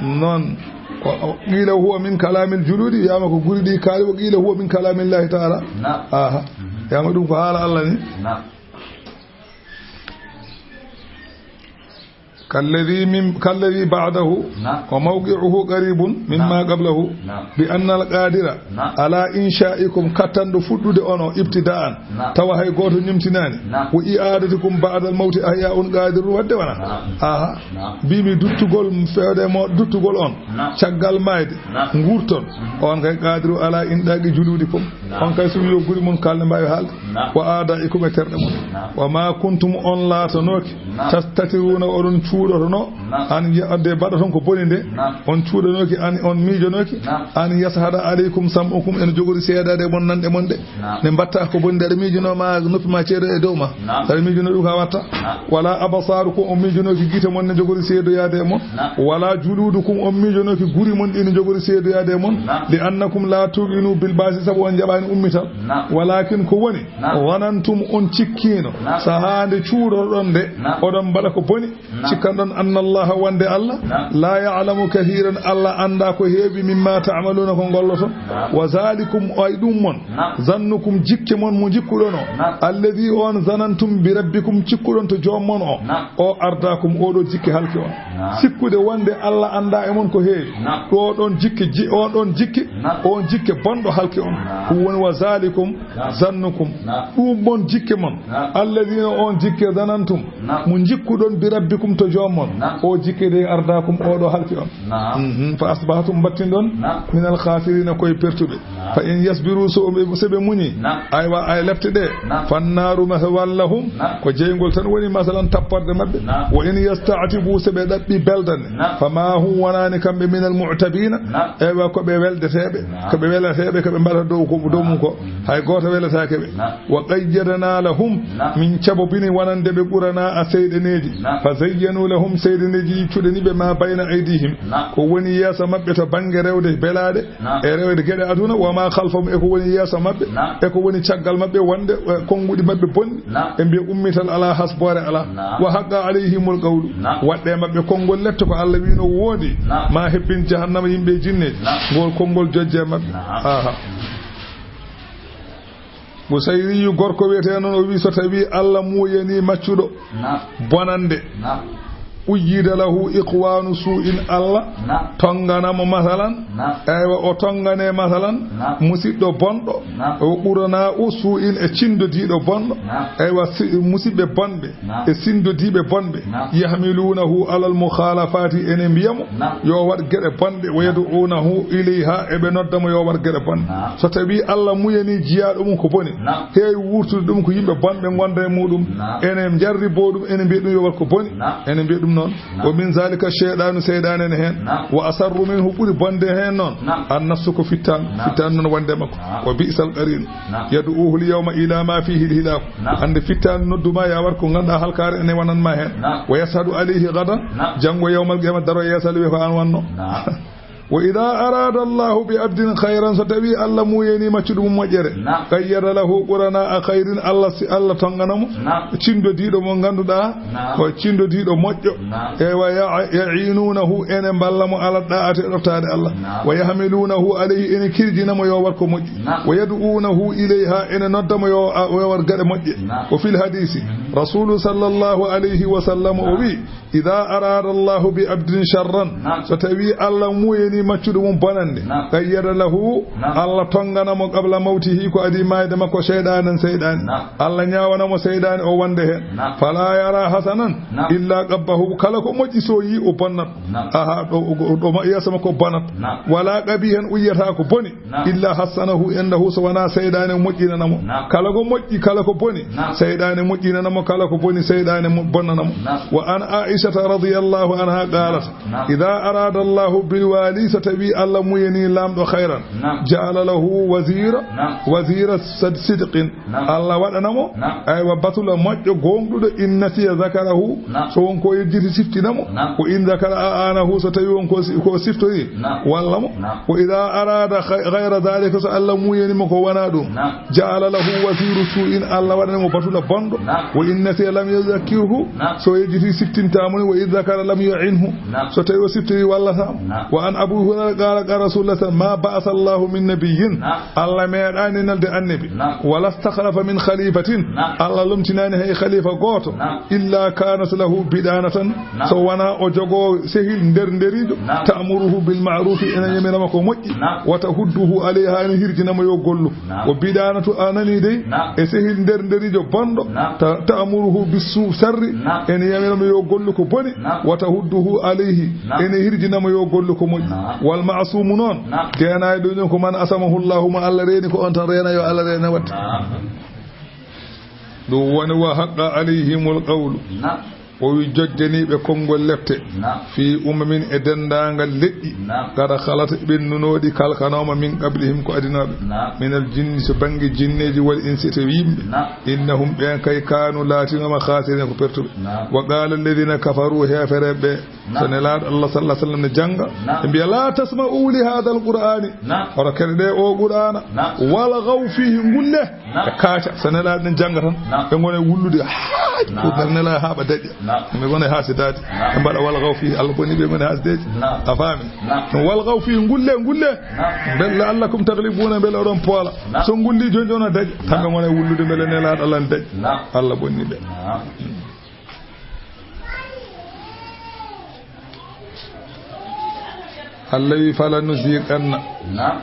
Naam. Noon. O, o, qiila huwa min kalaamil juluudi, wiyaama ko guri ɗi kaali, wa qiila huwa min kalaamillaahi taala. Naam. Aha. Mhm. Wiyaama ɗum ko haala Allah ni. Naam. Kalladhi min, kalladhi ba'dahu, naam, wa mawqi'uhu qaribun mimma, naam, qablahu, naam, bi anna al-qadira, naam, ala inshaikum, kattanɗo fuɗɗude on o ibtida'an, naam, tawa hay gooto nimtinaani, naam, wa i'adatikum ba'da al-mawti ahya'un qadirun, wadde wona. Naam. Aha. Naam. Mbimi duttugol feewde mo, duttugol on, naam, caggal maayde, naam, nguurton, mhm, on kay qadiru ala indaqi juludikum. Naam. On kay, so wi yo guri mon kalde mbaawi haalde. Naam. Wa a'da'ikum, e terɗe mon. Naam. Wa ma kuntum, on laatanooki, naam, tastatiruna, oɗon cuuɗotono, naam, an ya-, de mbaɗoton ko boni nde, naam, on cuuɗanooki, an on miijanooki, naam, an yashhada alaykum sam'ukum, ene jogori seedaade e mon nanɗe mon ɗe. Naam. Nde mbatta ko boni nde, aɗa miijanoo ma noppi ma ceedo e dow ma. Naam. Aɗa miijanoo ɗum ka watta. Naam. Wala absarukum, on miijanooki gite mon ne jogori seedoyaade e mon. Naam. Wala juludukum, on miijanooki guri mon ɗi ne jogori seedoyaade e mon. Naam. Li annakum la tuqinu bil ba'si, sabu on jaɓaani ummital. Naam. Walakin ko woni, naam, zanantum, on cikkiino, naam, sahaa nde cuuɗoɗon nde, naam, oɗon mbaɗa ko boni, naam, cikkanɗon anna Allaha, wonde Allah, naam, la ya'lamu kathiran, Allah anndaa ko heewi, mimma ta'maluna, ko ngolloton. Naam. Wa zalikum, ay ɗum mon, naam, zannukum, jikke mon mo njikkuɗon o, naam, alladhi, on, zanantum bi rabbikum, cikkuɗon to joom mon o, naam, o ardaakum, oɗo jikke halki on. Naam. Sikkude wonde Allah anndaa e mon ko heewi. Naam. Ɗo ɗon jikke, ji-, o ɗon jikke, naam, on jikke bonɗo halki on. Naam. Ɗum woni wa zalikum, naam, zannukum. Naam. Ɗum mon jikke mon. Naam. Alladhina, on jikke, zanantum. Naam. Mo njikkuɗon bi rabbikum to joom mon. Naam. O jikke de ardaakum, oɗo halki on. Naam. Mhm. Fa asbahtum, mbattinɗon. Naam. Minal khasirina, koye pertuɓe. Naam. Fa in yasbiru, so ɓe, so ɓe muñi. Naam. Aywa, ay lepte ɗe. Naam. Fannaaru mathwan lahum. Naam. Ko jeyngol tan woni masalan tapporde maɓɓe. Naam. Wa in yasta'tibu, so ɓe ɗaɓɓi beldande. Naam. Fama hum, wonaani kamɓe, minal mu'tabina. Naam. Aywa, ko ɓe weldeteeɓe. Naam. Ko ɓe weleteeɓe, ko ɓe mbaɗata dow ko, dow mum ko. Naam. Hay gooto welataake ɓe. Naam. Wa qayyadna lahum, naam, min cabobini wonande ɓe qurana a seyɗeneeji. Naam. Fa zayyanu lahum, seyɗeneeji ɗi cuɗani ɓe ma bayna aydihim. Naam. Ko woni yeeso maɓɓe to bannge rewde belaaɗe, naam, e rewde geɗe aduna, wa ma khalfahum, e ko woni yeeso maɓɓe, naam, e ko woni caggal maɓɓe, wonde, eh, konnguɗi maɓɓe bonɗi, naam, ɓe mbiya ummital alaa, hasboore alaa. Naam. Wa haqqa alayhimul qawlu, naam, waɗɗe maɓɓe konngol lette ko Allah wiino woodi, naam, ma hebbin jahannama yimɓe e jinneeji. Naam. Ngol konngol jojje maɓɓe. Naam. Aha. Busayriyu gorko wiyetee noon, o wii, so tawii Allah muuyanii maccuɗo, naam, bonannde, naam, uyyida lahu ikhwanu su'in, Allah, naam, tonngana mo masalan, naam, eywa, o tonngane masalan, naam, musiɗɗo bonɗo, naam, o qurana u su'in, e cinndodiiɗo bonɗo, naam, eywa, si-, musiɓɓe bonɓe, naam, e sinndodiiɓe bonɓe, naam, yahmilunahu alal mukhalafati, ene mbiya mo, naam, yo waɗ geɗe bonɗe, wa yad'unahu ilayha, eɓe nodda mo yo waɗ geɗe bonɗe. Naam. So tawii Allah muuyanii jiyaaɗo mum ko boni, naam, heewi wuurtude ɗum ko yimɓe bonɓe ngonda e muɗum, naam, ene njarriboo ɗum, ene mbiya ɗum yo waɗ ko boni, naam, ene mbiya ɗum noon. Naam. Wa min zalika shaytanu, seyɗaane ne heen. Naam. Wa asarru minhu, ɓuri bonde heen noon. Naam. An nafsu, ko fittaandu. Naam. Fittaandu noon wonde makko. Naam. Wa bi'sal qarin. Naam. Yad'uhu al yawma ila ma fihi al hilak. Naam. Hannde fittaandu noddu ma ya waɗ ko ngannduɗaa halkaare ene wonan ma heen. Naam. Wa yashhadu alayhi gadan. Naam. Janngo yawmal qiyama daro yeeso Allah wiya ko aan wonno. Naam. Wa idha arada Allahu bi abdin khayran, so tawii Allah muuyanii maccuɗo mum moƴƴere. Naam. Qayyada lahu qurana a khayrin, Allah si, Allah tonngana mo. Naam. Cinndodiiɗo mo ngannduɗaa, naam, ko cinndodiiɗo moƴƴo. Naam. Eywa, ya-, ya'inunahu, ene mballa mo ala da'ati, e ɗoftaade Allah. Naam. Wa yahmilunahu alayhi, ene kirjina mo yo waɗ ko moƴƴi. Naam. Wa yad'unahu ilayha, ene nodda mo yo, a, yo waɗ geɗe moƴƴe. Naam. Wa fil hadisi, mhm, Rasulu sallallahu alayhi wa sallam o, naam, wii, idha arada Allahu bi abdin sharran, naam, so tawii Allah muuyanii maccuɗo mum bonannde, naam, qayyada lahu, naam, Allah tonngana mo qabla mawtihi, ko adii maayde makko, shaytanan, seyɗaane. Naam. Allah ñaawana mo seyɗaane o wonde heen. Naam. Fala yara hasanan, naam, illa qabbahu, kala ko moƴƴi so yii o bonnat. Naam. Aha, ɗo, ɗo, ɗo ma-, yeeso makko bonat. Naam. Wala qabihan, o yiyata ko boni. Naam. Illa hassanahu indahu, so wonaa seyɗaane moƴƴinana mo. Naam. Kala ko moƴƴi, kala ko boni, naam, seyɗaane moƴƴinana mo, kala ko boni, seyɗaane mo-, bonnana mo. Naam. Wa an Aishata radiyallahu anha qalat, naam, idha arada Allahu bil wali, so tawii Allah muuyanii laamɗo khayran, naam, ja'ala lahu wazira, naam, wazira sad-, sidqin, naam, Allah waɗana mo, naam, aywa, batula moƴƴo, gooŋɗuɗo, in nasiya zakarahu, naam, so won ko yejjiti siftina mo, naam, wa in zakara a'anahu, so tawii won ko si-, ko siftori, naam, walla mo, naam, wa idha arada khay-, ghayra dhalika, so Allah muuyanii mo ko wonaa ɗum, naam, ja'ala lahu waziru su'in, Allah waɗana mo batula bonɗo, naam, wa in nasiya lam yuzakkirhu, naam, so yejjiti siftintaa mo ni, wa in zakara lam yu'inhu, naam, so tawii o siftori wallataa mo, naam, wa an Abu Hurayra qala, qala Rasulullah sallallahu alaihi wasallam, ma ba'atha Allahu min nabiyyin. Naam. Allah meeɗaani nelde annabi. Naam. Wala stakhlafa min khalifatin. Naam. Allah lomtinaani hay khalifa gooto. Naam. Illa kanat lahu bidanatan. Naam. So wonaa o jogoo sehil nder nderiijo. Naam. Ta'muruhu bil ma'rufi, ene yamiramo ko moƴƴi. Naam. Wa tahudduhu alayha, ene hirjinamo yo gollu. Naam. Wa bidanatu, a nani dey, naam, e sehil nder nderiijo bonɗo. Naam. Ta-, ta'muruhu bis su-, sharri. Naam. Ene yamiramo yo gollu ko boni. Naam. Wa tahudduhu alayhi. Naam. Ene hirjinamo yo gollu ko moƴƴi. Naam. Wal ma'sumu noon. Naam. Deenaaɗo ɗum ko man asamahu Allahu, mo Allah reeni ko on tan reena, yo Allah reene wadde. Naam. Ɗum woni wa haqqa alayhimul qawlu. Naam. O wi jojjaniiɓe konngol lepte. Naam. Fi umamin, e denndaangal leƴƴi. Naam. Qad khalat, ɓennunooɗi, kalkanooma min qablihim, ko adinooɓe. Naam. Minal jinni, so bannge jinneeji, wal insi, e yimɓe. Naam. Innahum, ɓeen kay, kaanu, laatinooma, khasirina, ko pertuɓe. Naam. Wa qala alladhina kafaru, heefereɓe ɓe, naam, so Nelaaɗo Allah sallallahu alaihi wasallam ne jannga, naam, ɓe mbiya, la tasma'u li hadha alqur'ani. Naam. Oto keɗoɗe o Qur'aana. Naam. Walghaw fihi, ngulle. Naam. Ɓe kaaca. So Nelaaɗo ne jannga tan, naam, ɓe ngona e wullude. Haa, naam, pour Nelaaɗo haa ɓe daƴƴa. Naam. Ɓe ngona e haasidaade. Naam. Ɓe mbaɗa walghaw fihi, Allah boni ɓe, ngona e haasideeji. Naam. A faami? Naam. Walghaw fihi, ngulle, ngulle. Naam. Mbele la'allakum taghlibuna, mbele oɗon poola. Naam. So ngulli jooni, jooni o daƴƴa. Tan ɓe, naam, ngona e wullude mbele Nelaaɗo Allah ne daƴƴa. Naam. Allah bonni ɓe. Naam. Allah wi, fala nuziqanna. Naam.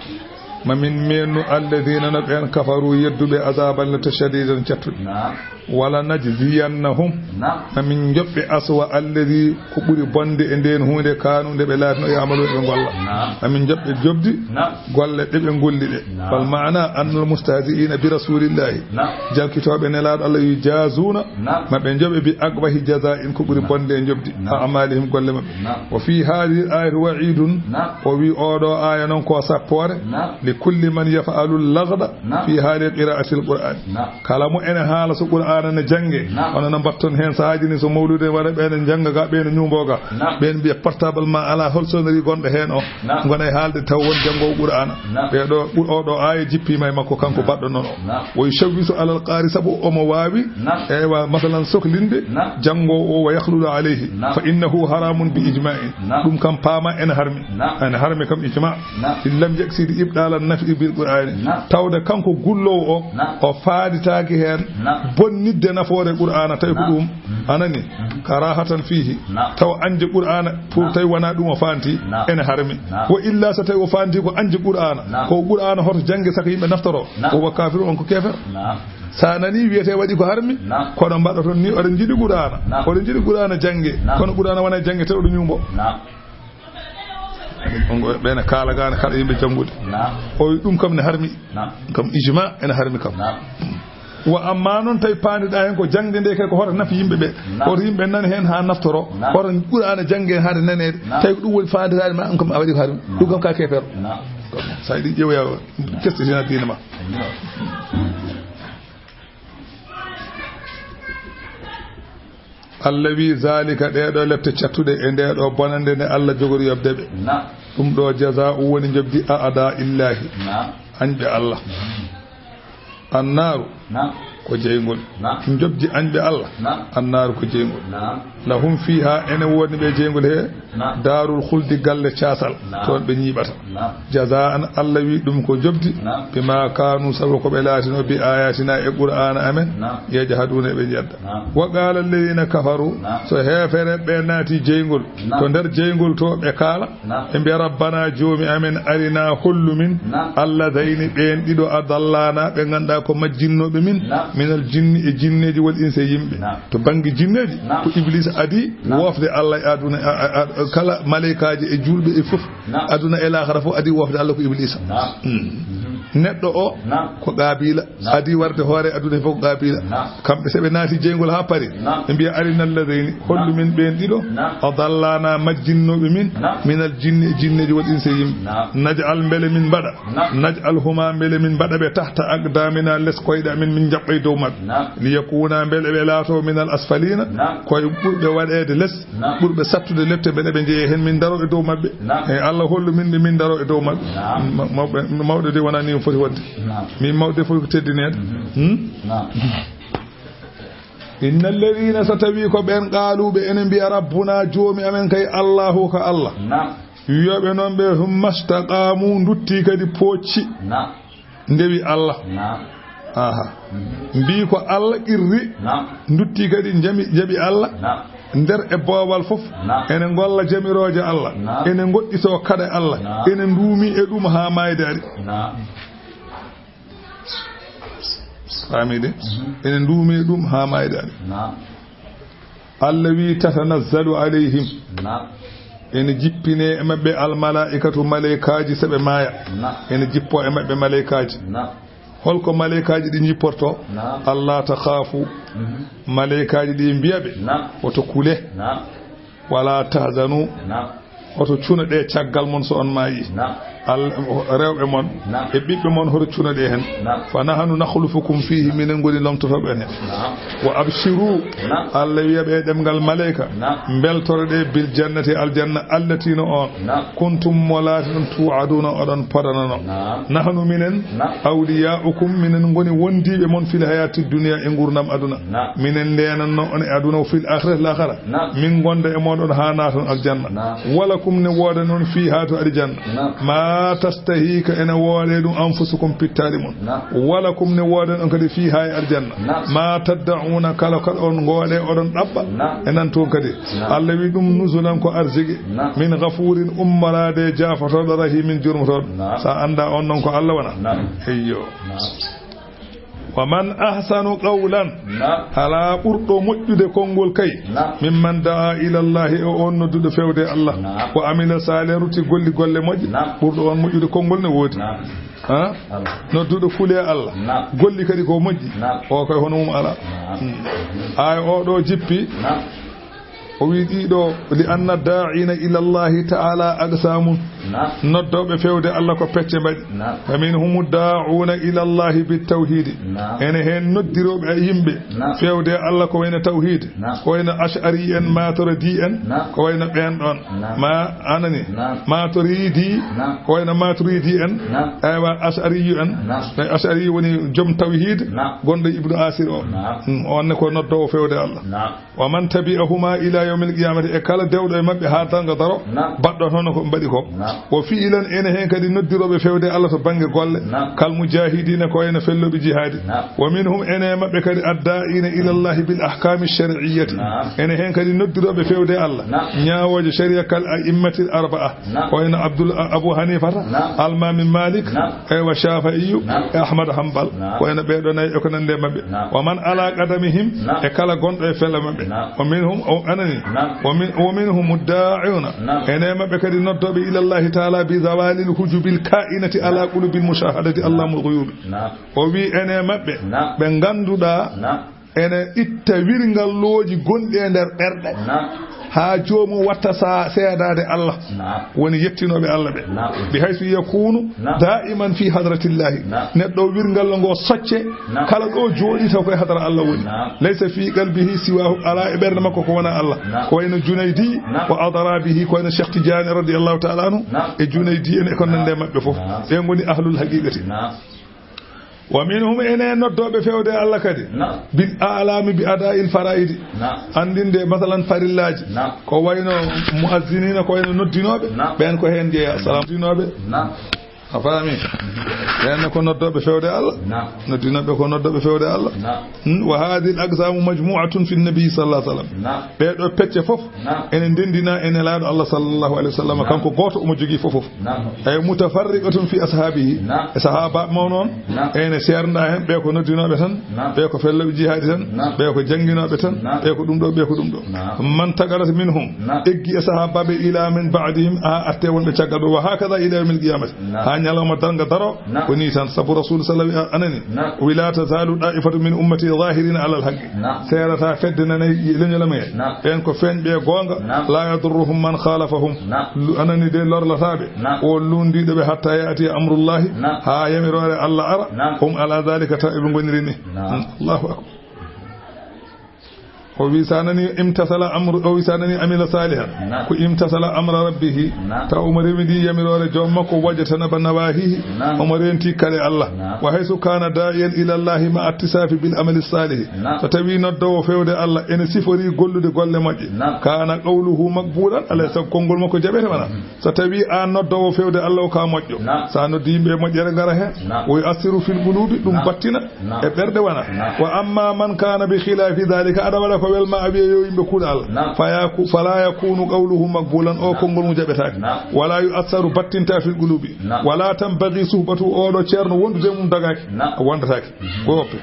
Ma min meenu alladhina, no ɓeen, kafaru, yedduɓe, azaban, lette, shadidan, cattuɗe. Naam. Wala najziyannahum. Naam. Ma min joɓɓe aswa alladhi, ko ɓuri bonde e ndeen huunde, kaanu, nde ɓe laatino, ya'maluna, ɓe ngolla. Naam. Ma min joɓɓe joɓdi, naam, golle ɗe ɓe ngolli ɗe. Naam. Fal ma'ana annal mustahzi'ina bi rasulillahi. Naam. Jalkitooɓe Nelaaɗo Allah yujazuna. Naam. Ma ɓe njoɓe bi aqbahi jaza'in, ko ɓuri, naam, bonde e njoɓdi. Naam. A'malihim, golle maɓɓe. Naam. Wa fi hadhihi al-ayati wa'idun. Naam. O wi oɗo aya noon ko sappoore. Naam. Li kulli man yaf'alu al-laghda, naam, fi hali qira'ati al-Qur'an. Naam. Kala mo ene haala so Qur'aana ne jannge. Naam. Hono no mbatton heen sahaaji ni, so mawlude waɗa, ɓeen ne njannga ga, ɓeen ne ñuumbo ga. Naam. Ɓeen mbiya portable ma ala hol sonnerie gonɗo heen o. Naam. Ngona e haalde taw won janngoowo Qur'aana. Naam. Ɓeeɗo, ɓur-, oɗo aaya jippiima e makko, kanko, naam, baɗɗo noon o. Naam. Wa yushawwisu alal qari, sabu omo waawi, naam, ewa, masalan, soklinde, naam, janngoowo o, wa yakhlulu alayhi. Naam. Fa innahu haramun bi ijma'in. Naam. Ɗum kam paama ene harmi. Naam. Ene harmi kam ijma. Naam. In lam yaqsid ibdal an-naf'i bil Qur'ani. Naam. Tawde kanko gulloowo o, naam, o faaditaaki heen, naam, bonnitde nafoore Qur'aana, tawi ko, naam, ɗum. Mm. A nani? Mm. Karahatan fihi. Naam. Taw anje Qur'aana, pour, naam, tawi wonaa ɗum o faanti, naam, ene harmi. Naam. Wa illa, so tawi o faanti ko anje Qur'aana, naam, ko Qur'aana hoto jannge saka yimɓe naftoro, naam, o wa kafir, on ko kefer. Naam. Sa nani wiyete waɗi ko harmi, naam, kono mbaɗoton ni, oɗon njiɗi Qur'aana, naam, oɗon njiɗi Qur'aana jannge, naam, kono Qur'aana wona jannge, taw ɗo ñuumbo. Naam. On ko ɓe ne kaala gaane kala yimɓe janngude. Naam. O wi ɗum kam ne harmi. Naam. Kam ijma ene harmi kam. Naam. Wa amma noon tawi paandiɗa heen ko jaŋde nde kay ko hoto nafi yimɓe ɓe. Naam. Hoto yimɓe nane heen haa naftoro. Naam. Hoto Qur'aana jannge heen haa nde naneede. Naam. Tawi ko ɗum woni paandiɗaade ma, ɗum kam a waɗi ko harmi. Naam. Ɗum kam ka kefer. Naam. Sa yiɗi ƴeewoya, kestintina diina ma. Naam. Allah wi, zalika, ɗee ɗoo lepte cattuɗe e ndee ɗoo bonannde nde Allah jogori yoɓde ɓe. Naam. Ɗum ɗoo jazaa'u woni njoɓdi a'daa illahi. Naam. Añɓe Allah. Mhm. Annaaru. Naam. Ko jeyngol. Naam. Njoɓdi añɓe Allah. Naam. Annaaru ko jeyngol. Naam. Lahum fiha, ene woodi ɓe jeyngol he. Naam. Daarul khuldi, galle caasal. Naam. Toon ɓe ñiiɓata. Naam. Jazaan, Allah wi ɗum ko njoɓdi. Naam. Bima kaanu, sabu ko ɓe laatino, bi ayatina, e Qur'aana amen. Naam. Yajhaduuna, ɓe njedda. Naam. Wa qaala alladhina kafaru, naam, so heefere ɓe naati jeyngol, naam, to nder jeyngol to ɓe kaala, naam, ɓe mbiya, rabbana, joomi amen, arina, hollu min, naam, alladhayni, ɓeen ɗiɗo, adallana, ɓe ngannduɗaa ko majjinnooɓe min, naam, minal jinni, e jinneeji, wal insi, e yimɓe. Naam. To bannge jinneeji, naam, ko Ibliisa adii, naam, wofde Allah e aduna, a, a, a, kala maleykaaji e juulɓe e fof. Naam. Aduna e laakhara fof adii wofde Allah ko Ibliisa. Naam. Mm. Mhm. Neɗɗo o, naam, ko Qaabila. Naam. Adii warde hoore aduna fof ko Qaabila. Naam. Kamɓe so ɓe naati jeyngol haa pari, naam, ɓe mbiya, arina alladhayni, hollu, naam, min ɓeen ɗiɗo, naam, adallana, majjinnooɓe min, naam, minal jinni, e jinneeji, wal insi, e yimɓe. Naam. Naj'al, mbele min mbaɗa. Naam. Naj'alhuma, mbele min mbaɗa ɓe, tahta aqdamina, les koyɗe amen, min njaɓɓa e dow maɓɓe. Naam. Liyakuna, mbele ɓe laato, minal asfalina, naam, koye ɓurɓe waɗeede les, naam, ɓurɓe sattude lepte, mbele ɓe njeeya heen, min ndaro e dow maɓɓe. Naam. E Allah hollu min ɓe, min ndaro e dow maɓɓe. Naam. Ma-, mawɓe, mawɗo de wonaa ni foti wonde. Naam. Min mawɓe de foti ko teddineede. Mhm. Hmm? Naam. Inna alladhina, so tawi ko ɓeen, qaalu, ɓe ene mbiya, rabbuna, joomi amen kay, Allahu, ko Allah. Naam. Wiyoɓe noon ɓe, "Summa staqaamu", ndutti kadi pocci. Naam. Ndewi Allah. Naam. Aha. Mhm. Mbii ko Allah qirri. Naam. Ndutti kadi njami, jaɓi Allah. Naam. Nder e boowal fof. Naam. Ene ngolla jamirooje Allah. Naam. Ene ngoɗɗitoo kaɗe Allah. Naam. Ene nduumi e ɗum haa maayde ari. Naam. Faamii de? Mhm. Ene nduumi e ɗum haa maayde ari. Naam. Allah wi, "Tatanazzalu alayhim." Naam. Ene jippine e maɓɓe almalaa'ikatu, maleykaaji, so ɓe maaya. Naam. Ene jippo e maɓɓe maleykaaji. Naam. Holko maleykaaji ɗi njipporto? Naam. "Alla takhaafu." Mhm. Maleykaaji ɗi mbiya ɓe, Naam. "Oto kule." Naam. "Wala tahzanu." Naam. "Oto cuno ɗe caggal mon so on maayi." Naam. Al-, rewɓe mon Naam. e ɓiɓɓe mon, hoto cuno ɗe hen. Naam. "Fa nahnu nakhlufukum fihi", minen ngoni lomtotooɓe on hen. Naam. "Wa abshiru." Naam. Allah wiya ɓe e ɗemngal maleyka, Naam. "Mbeltoro ɗe bil jannati", aljanna, "allati", no on, Naam. "kuntum", mo laati ɗon, "tu'aduna", oɗon podanano. Naam. "Nahnu", minen, Naam. "awliya'ukum", minen ngoni wondiiɓe mon, "fil hayati dunya", e nguurndam aduna. Naam. Minen ndeenanno on e aduna, "fil akhirati", lahara. Naam. Min ngonda e mooɗon haa naaton aljanna. Naam. "Walakum", ne wooda noon, "fiha", to aljanna. Naam. "Ma tastahi", ka ene wooɗe ɗum, "anfusukum", pittaali mon. Naam. "Walakum", ne wooda noon kadi, "fiha", e aljanna. Naam. "Ma tadda'una", kala ko on ngooɗe oɗon ɗaɓɓa. Naam. E nan toon kadi. Naam. Allah wi ɗum, "nuzulan", ko arziki. Naam. "Min ghafurin", ummoraade e jaafotooɗo, "rahimin", jurmotooɗo. Naam. Sa annda on noon ko Allah wona. Naam. Eyyo. Naam. "Wa man ahsanu qawlan", Naam. alaa ɓurɗo moƴƴude konngol kay, Naam. "mimman da'a ila Allahi", o on nodduɗo fewde Allah, Naam. "wa amila salihan", rutti golli golle moƴƴe, Naam. ɓurɗo on moƴƴude konngol ne woodi. Naam. Ha? Naam. Nodduɗo kule Allah, Naam. golli kadi ko moƴƴi, Naam. o kay hono mum alaa. Naam. Hmm. Ay o ɗo jippi, Naam. O wi ɗiɗo, "Li anna da'ina ila Allahi ta'ala aqsamun." Naam. Noddooɓe fewde Allah ko pecce mbaɗi. Naam. "Fa minhum da'una ila Allahi bit tawhidi." Naam. Ene heen noddirooɓe e yimɓe Naam. fewde Allah ko wayno tawhid. Naam. Ko wayno Ash'ari en, Maturidi en, Naam. ko wayno ɓeen ɗoon. Naam. Ma anani. Naam. Maturidi, Naam. ko wayno Maturidi en, Naam. aywa, Ash'ari en, Naam. Ash'ari woni joom tawhid, Naam. gonɗo Ibnu Asir o. Naam. Hmm, on ne ko noddoowo fewde Allah. Naam. "Wa man tabi'ahuma ila yawmil qiyamati", e kala dewɗo e maɓɓe haa darnga daro, Naam. baɗɗo hono ko mbaɗi ko. Naam. "Wa fi'lan", ene heen kadi noddirooɓe fewde Allah to bannge golle, Naam. "kal mujahidina", ko wayno fellooɓe jihaadi. Naam. "Wa minhum", ene e maɓɓe kadi, "adda'ina ila Allahi bil ahkami shar'iyyati." Naam. Ene heen kadi noddirooɓe fewde Allah, Naam. ñaawooje sharia, "kal a'immatil arba'a", Naam. ko wayno Abdul, Abu Hanifata, Naam. Almami Malik, Naam. eywa, Shafi'iyu, Naam. e Ahmad Hanbal, Naam. ko wayno ɓee ɗoo nayi e ko nandi e maɓɓe. Naam. "Wa man ala qadamihim", Naam. e kala gonɗo e fella maɓɓe. Naam. "Wa minhum", o anani. Naam. "Wa min, wa minhum da'una", Naam. ene maɓɓe kadi noddooɓe ila Allahi ta'ala bi zawalil hujubil ka'inati ala qulubil mushahadati allamul ghuyubi. Naam. O wi ene maɓɓe Naam. ɓe ngannduɗaa Naam. ene itta wirngallooji gonɗi e nder ɓerɗe. Naam. Haa joomum watta sa-, seedaade Allah. Naam. Woni yettinooɓe Allah ɓe. Naam. Bi haysu yakunu Naam. da'iman fi hadratillahi. Naam. Neɗɗo wirngallo ngo socce, Naam. kala ɗo jooɗi taw koye hadara Allah woni. Naam. Laysa fi qalbihi siwahu, alaa e ɓernde makko ko wonaa Allah. Naam. Ko wayno Junaydi Naam. wa adrabihi, ko wayno Cheikh Tidiane radiyallahu ta'ala anhu, Naam. e Junaydi en e ko nande e maɓɓe fof. Naam. Ɓe ngoni ahlul haqiqati. Naam. Wa minhum, ene noddooɓe fewde Allah kadi. Naam. Bil a'lami bi ada'il fara'idi. Naam. Anndinde, masalan, farillaaji. Naam. Ko wayno mu'azzinina, ko wayno noddinooɓe. Naam. Ɓeen ko heen jeyaa. Salam. Noddinooɓe. Naam. A faami? Ɓeen ne ko noddooɓe fewde Allah. Naam. Noddinooɓe ko noddooɓe fewde Allah. Naam. Hmm, wa hadhihi al-aqsamu majmu'atun fi an-nabi sallallahu alayhi wa sallam. Naam. Ɓee ɗoo pecce fof Naam. ene ndenndina e Nelaaɗo Allah sallallahu alayhi wa sallam, Naam. kanko gooto omo jogii fof fof. Naam. Ay mutafarriqatun fi ashabihi. Naam. E sahaabaaɓe mawno on, Naam. ene seernda heen, ɓee ko noddinooɓe tan, Naam. ɓee ko fellooɓe jihaadi tan, Naam. ɓee ko jannginooɓe tan, Naam. ɓee ko ɗum ɗo, ɓee ko ɗum ɗo. Naam. Man tagarat minhum, Naam. eggi e sahaabaaɓe ila min ba'dihim, haa atte wonɓe caggal ɓe, wa hakada ila yawmil qiyamati. Naam. Haa ñalawma darnga daro, Naam. ko nii tan. Sabu Rasul sallallahu alayhi wa sallam anani, Naam. "Wa la tazalu da'ifatu min ummati zahirina ala al-haqqi." Naam. Seerata fedde nanay leñol am he. Naam. Ɓeen ko feeñɓe e goonga. Naam. "La yadurruhum man khalafahum." Naam. Lu-, anani de lorlataaɓe. Naam. O luundiiɗo ɓe hatta ya'ti amrullahi. Naam. Haa yamiroore Allah ara. Naam. Hum ala dhalika, taw eɓe ngoniri ni. Naam. Allahu akbar. O wi sa nani imtasala amru, o wi sa nani amila salihan. Naam. Ko imtasala amra rabbihi. Naam. Taw omo rewidi yamiroore joom makko, wajtanaba nawahihi. Naam. Omo renti kare Allah. Naam. Wa haysu kana da'iyan ila Allahi ma attisafi bil amali salihi. Naam. So tawi noddowo fewde Allah ene sifori gollude golle moƴƴe. Naam. Kana qawluhu maqbulan, alay sago konngol makko jaɓete wona. Mhm. So tawi an noddowo fewde Allah o ka moƴƴo. Naam. Sa noddi yimɓe moƴƴere ngara hen. Naam. Wa yu'assiru fil qulubi, ɗum Naam. battina. Naam. E ɓerɗe wona. Naam. Wa amma man kana bi khilafi dhalika, aɗa waɗa ko welma a wiya yo yimɓe kuuɗa Allah. Naam. Fa yaku-, fala yakunu qawluhu maqbulan, o Naam. konngol mum jaɓetaake. Naam. Wala yu'assaru, battinta fil qulubi. Naam. Wala tanbaghi suhbatu, oɗo ceerno wondude mum dagaaki. Naam. A wondataake. Mhm. Ko woppe.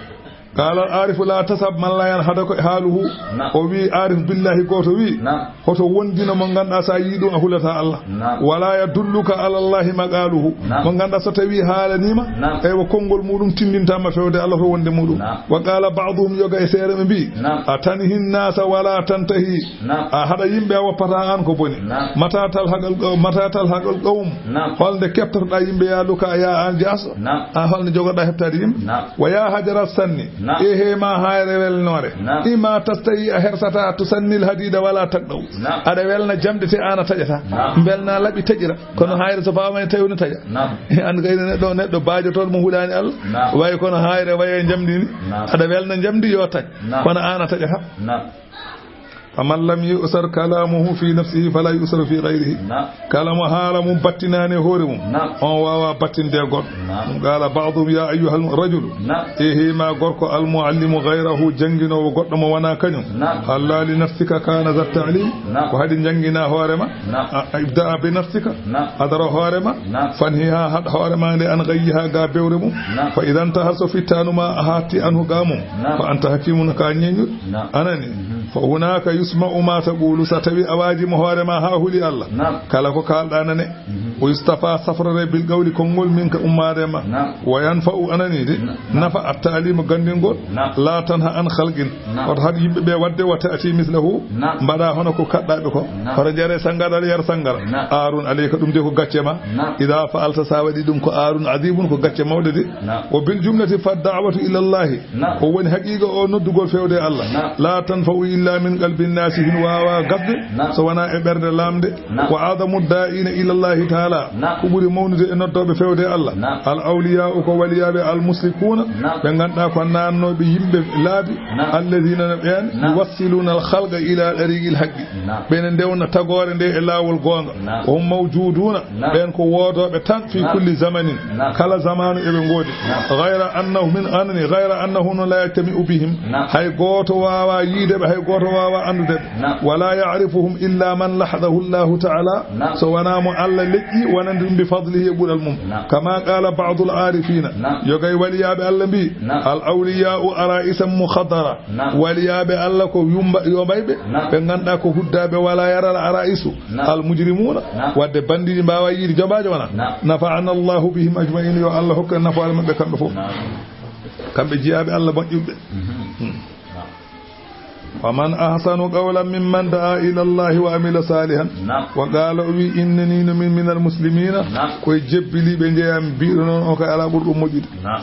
Qala al arifu la tasab man la yanhadaka haluhu. Naam. O wi arif billahi goto wi. Naam. Hoto wondino mo ganduɗa sa yii ɗum a hulata Allah. Naam. Wala yadulluka ala Allahi maqaluhu. Naam. Mo ganduɗa so tawi haalanima, Naam. eywa konngol muɗum tindintama fewde Allah to wonde muɗum. Naam. Wa qala ba'duhum, yoga e seere ɓe mbi, Naam. Atanhi nasa wala tantahi. Naam. A haɗa yimɓe a woppata an ko boni. Naam. Mata talhaqal qaw-, mata talhaqal qawm. Naam. Holnde keftotoɗa yimɓe ya luka ya an jaso. Naam. A holno jogoɗa heftade yimɓe. Naam. Wa ya hajara sanni. Naam. Ehe ma hayre welnore. Naam. Ima tastahi, a hersata, tusannil hadida wala taqdaw. Naam. Aɗa welna jamɗe te an a taƴata. Naam. Belna laɓi taƴira. Kono Naam. hayre so fawama e tawi no taƴa. Naam. An gayno neɗɗo, neɗɗo baajotoɗo mo hulani Allah. Naam. Wayi kono hayre waye jamɗi ni. Naam. Aɗa welna jamɗi yo taƴ. Naam. Kono an a taƴata. Naam. Faman lam yu'sar kalamuhu fi nafsihi fala yu'saru fi ghayrihi. Naam. Kala mo haala mum battinani e hoore mum, Naam. on wawa battinde e goɗɗo. Naam. Ɗum qala ba'duhum ya ayyuhal rajulu. Naam. Ehe ma gorko al muallimu ghayrahu, janginowo goɗɗo mo wona kañum. Naam. Halla li nafsika kana za ta'lim. Naam. Ko haɗi jangina hoore ma. Naam. A, a ibda'a bi nafsika. Naam. Adara hoore ma. Naam. Fanhiha, haɗ hoore ma nde an ghayyiha ga bewre mum. Naam. Fa idan tahar so fittanu ma a hatti anhu ga mum. Naam. Fa anta hakimun ka ñeñuɗo. Naam. Anani. Mhm. Fa hunaka yusma'u ma taqulu, sa tawi a waji mo hoore ma ha huli Allah. Naam. Kala ko kalɗa nane. Mhm. O yustafa safrare bil qawli konngol min ka ummade ma. Naam. Wa yanfa'u anani de. Naam. Nafa at ta'limu gandingol. Naam. La tanha an khalqin. Naam. Hoto haɗ yimɓe ɓe wadde wa ta'ti mislahu. Naam. Mbaɗa hono ko kaɗɗaɓe ko. Naam. Hoto jare sangara, yar sangara. Naam. Arun alayka ɗum de ko gacce ma. Naam. Ida fa'alta sa waɗi ɗum ko arun adibun ko gacce mawɗe de. Naam. Wa bil jumlati fa da'watu ila Allahi. Naam. Ko woni haqiqa o noddugol fewde Allah. Naam. La tanfa'u illa min qalbin nasihin wawa gasde. Naam. So wona e ɓernde lamde. Naam. Wa adamu da'ina ila Allahi ta'ala. Naam. Ko ɓuri mawnude e noddoɓe fewde Allah. Naam. Al awliya ko waliyaɓe al muslikuna. Naam. Ɓe ganduɗa ko nannoɓe yimɓe laabi. Naam. Alladhina no ɓen Naam. yuwassiluna al khalqa ila tariqil haqqi. Naam. Ɓe ne ndewna tagore nde e lawol gonga. Naam. Wa hum mawjuduna. Naam. Ɓen ko wodoɓe tan fi Naam. kulli zamanin. Naam. Kala zamanu eɓe ngodi. Naam. Ghayra annahu min anani, ghayra annahu no la yajtami'u bihim. Naam. Hay goto wawa yiideɓe, hay goto wawa andudeɓe. Naam. Wala ya'rifuhum illa man lahadahu Allahu ta'ala. Naam. So wona mo Allah leƴƴi wonande ɗum bi fadlihi e ɓural mum. Naam. Kama qala ba'dul arifina. Naam. Yogay waliyaɓe Allah mbi. Naam. Al awliya'u ara'isan mukhaddara. Naam. Waliyaɓe Allah ko yumba, yomayɓe. Naam. Ɓe ganduɗa ko huddaɓe wala yaral ara'isu. Naam. Al mujrimuna. Naam. Wadde bandiji mbawa yiide jomajo wona. Naam. Nafa'ana Allahu bihim ajma'in, yo Allah hokku en nafaare mabɓe kamɓe fof. Naam. Kamɓe jiyaɓe Allah moƴƴuɓe. Mhm. Hmm. Naam. Wa man ahsanu qawlan mimman da'a ila Allahi wa amila salihan. Naam. Wa qala, o wi, innani no min minal muslimina. Naam. Koye jebbiliɓe jeeyami, mbiɗo noon o kay ala ɓurɗo moƴƴude. Naam.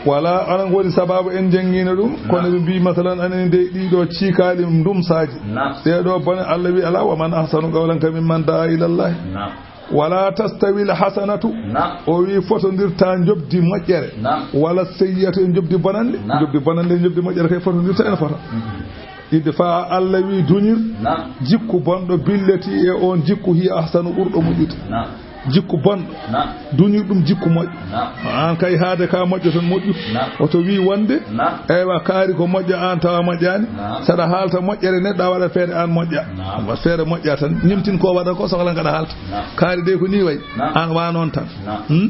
Wala, anan woni sababu en jangino ɗum, kono Naam. ɓe mbi, masalan, anani de ɗiɗo ciikaali ndumsaaji. Naam. Ɗeɗo bone, Allah wi ala, wa man ahsanu qawlan ka mimman da'a ila Allah. Naam. Wala tastawi al hasanatu. Naam. O wi fotondirta njobdi moƴƴere. Naam. Wala sayyi'atu e njobdi bonande. Naam. Njobdi bonande e njobdi moƴƴere kay fotondirta ene fota. Mhm. Idfa, Allah wi duñir Naam. jikku bonɗo billati e on jikku hiya ahsanu ɓurɗo moƴƴude. Naam. Jikku bonɗo. Naam. Duñir ɗum jikku moƴƴo. Naam. An kay haade ka moƴƴo tan moƴƴu. Naam. Oto wi wonde, Naam. eywa kaari ko moƴƴo an tawa moƴƴani. Naam. Saɗa haalta moƴƴere neɗɗo a waɗa feere an moƴƴa. Naam. Waɗ feere moƴƴa tan. Ñimtin ko waɗa ko sohla ngaɗa haalta. Naam. Kaari de ko ni way. Naam. An wa noon tan. Naam. Hmm?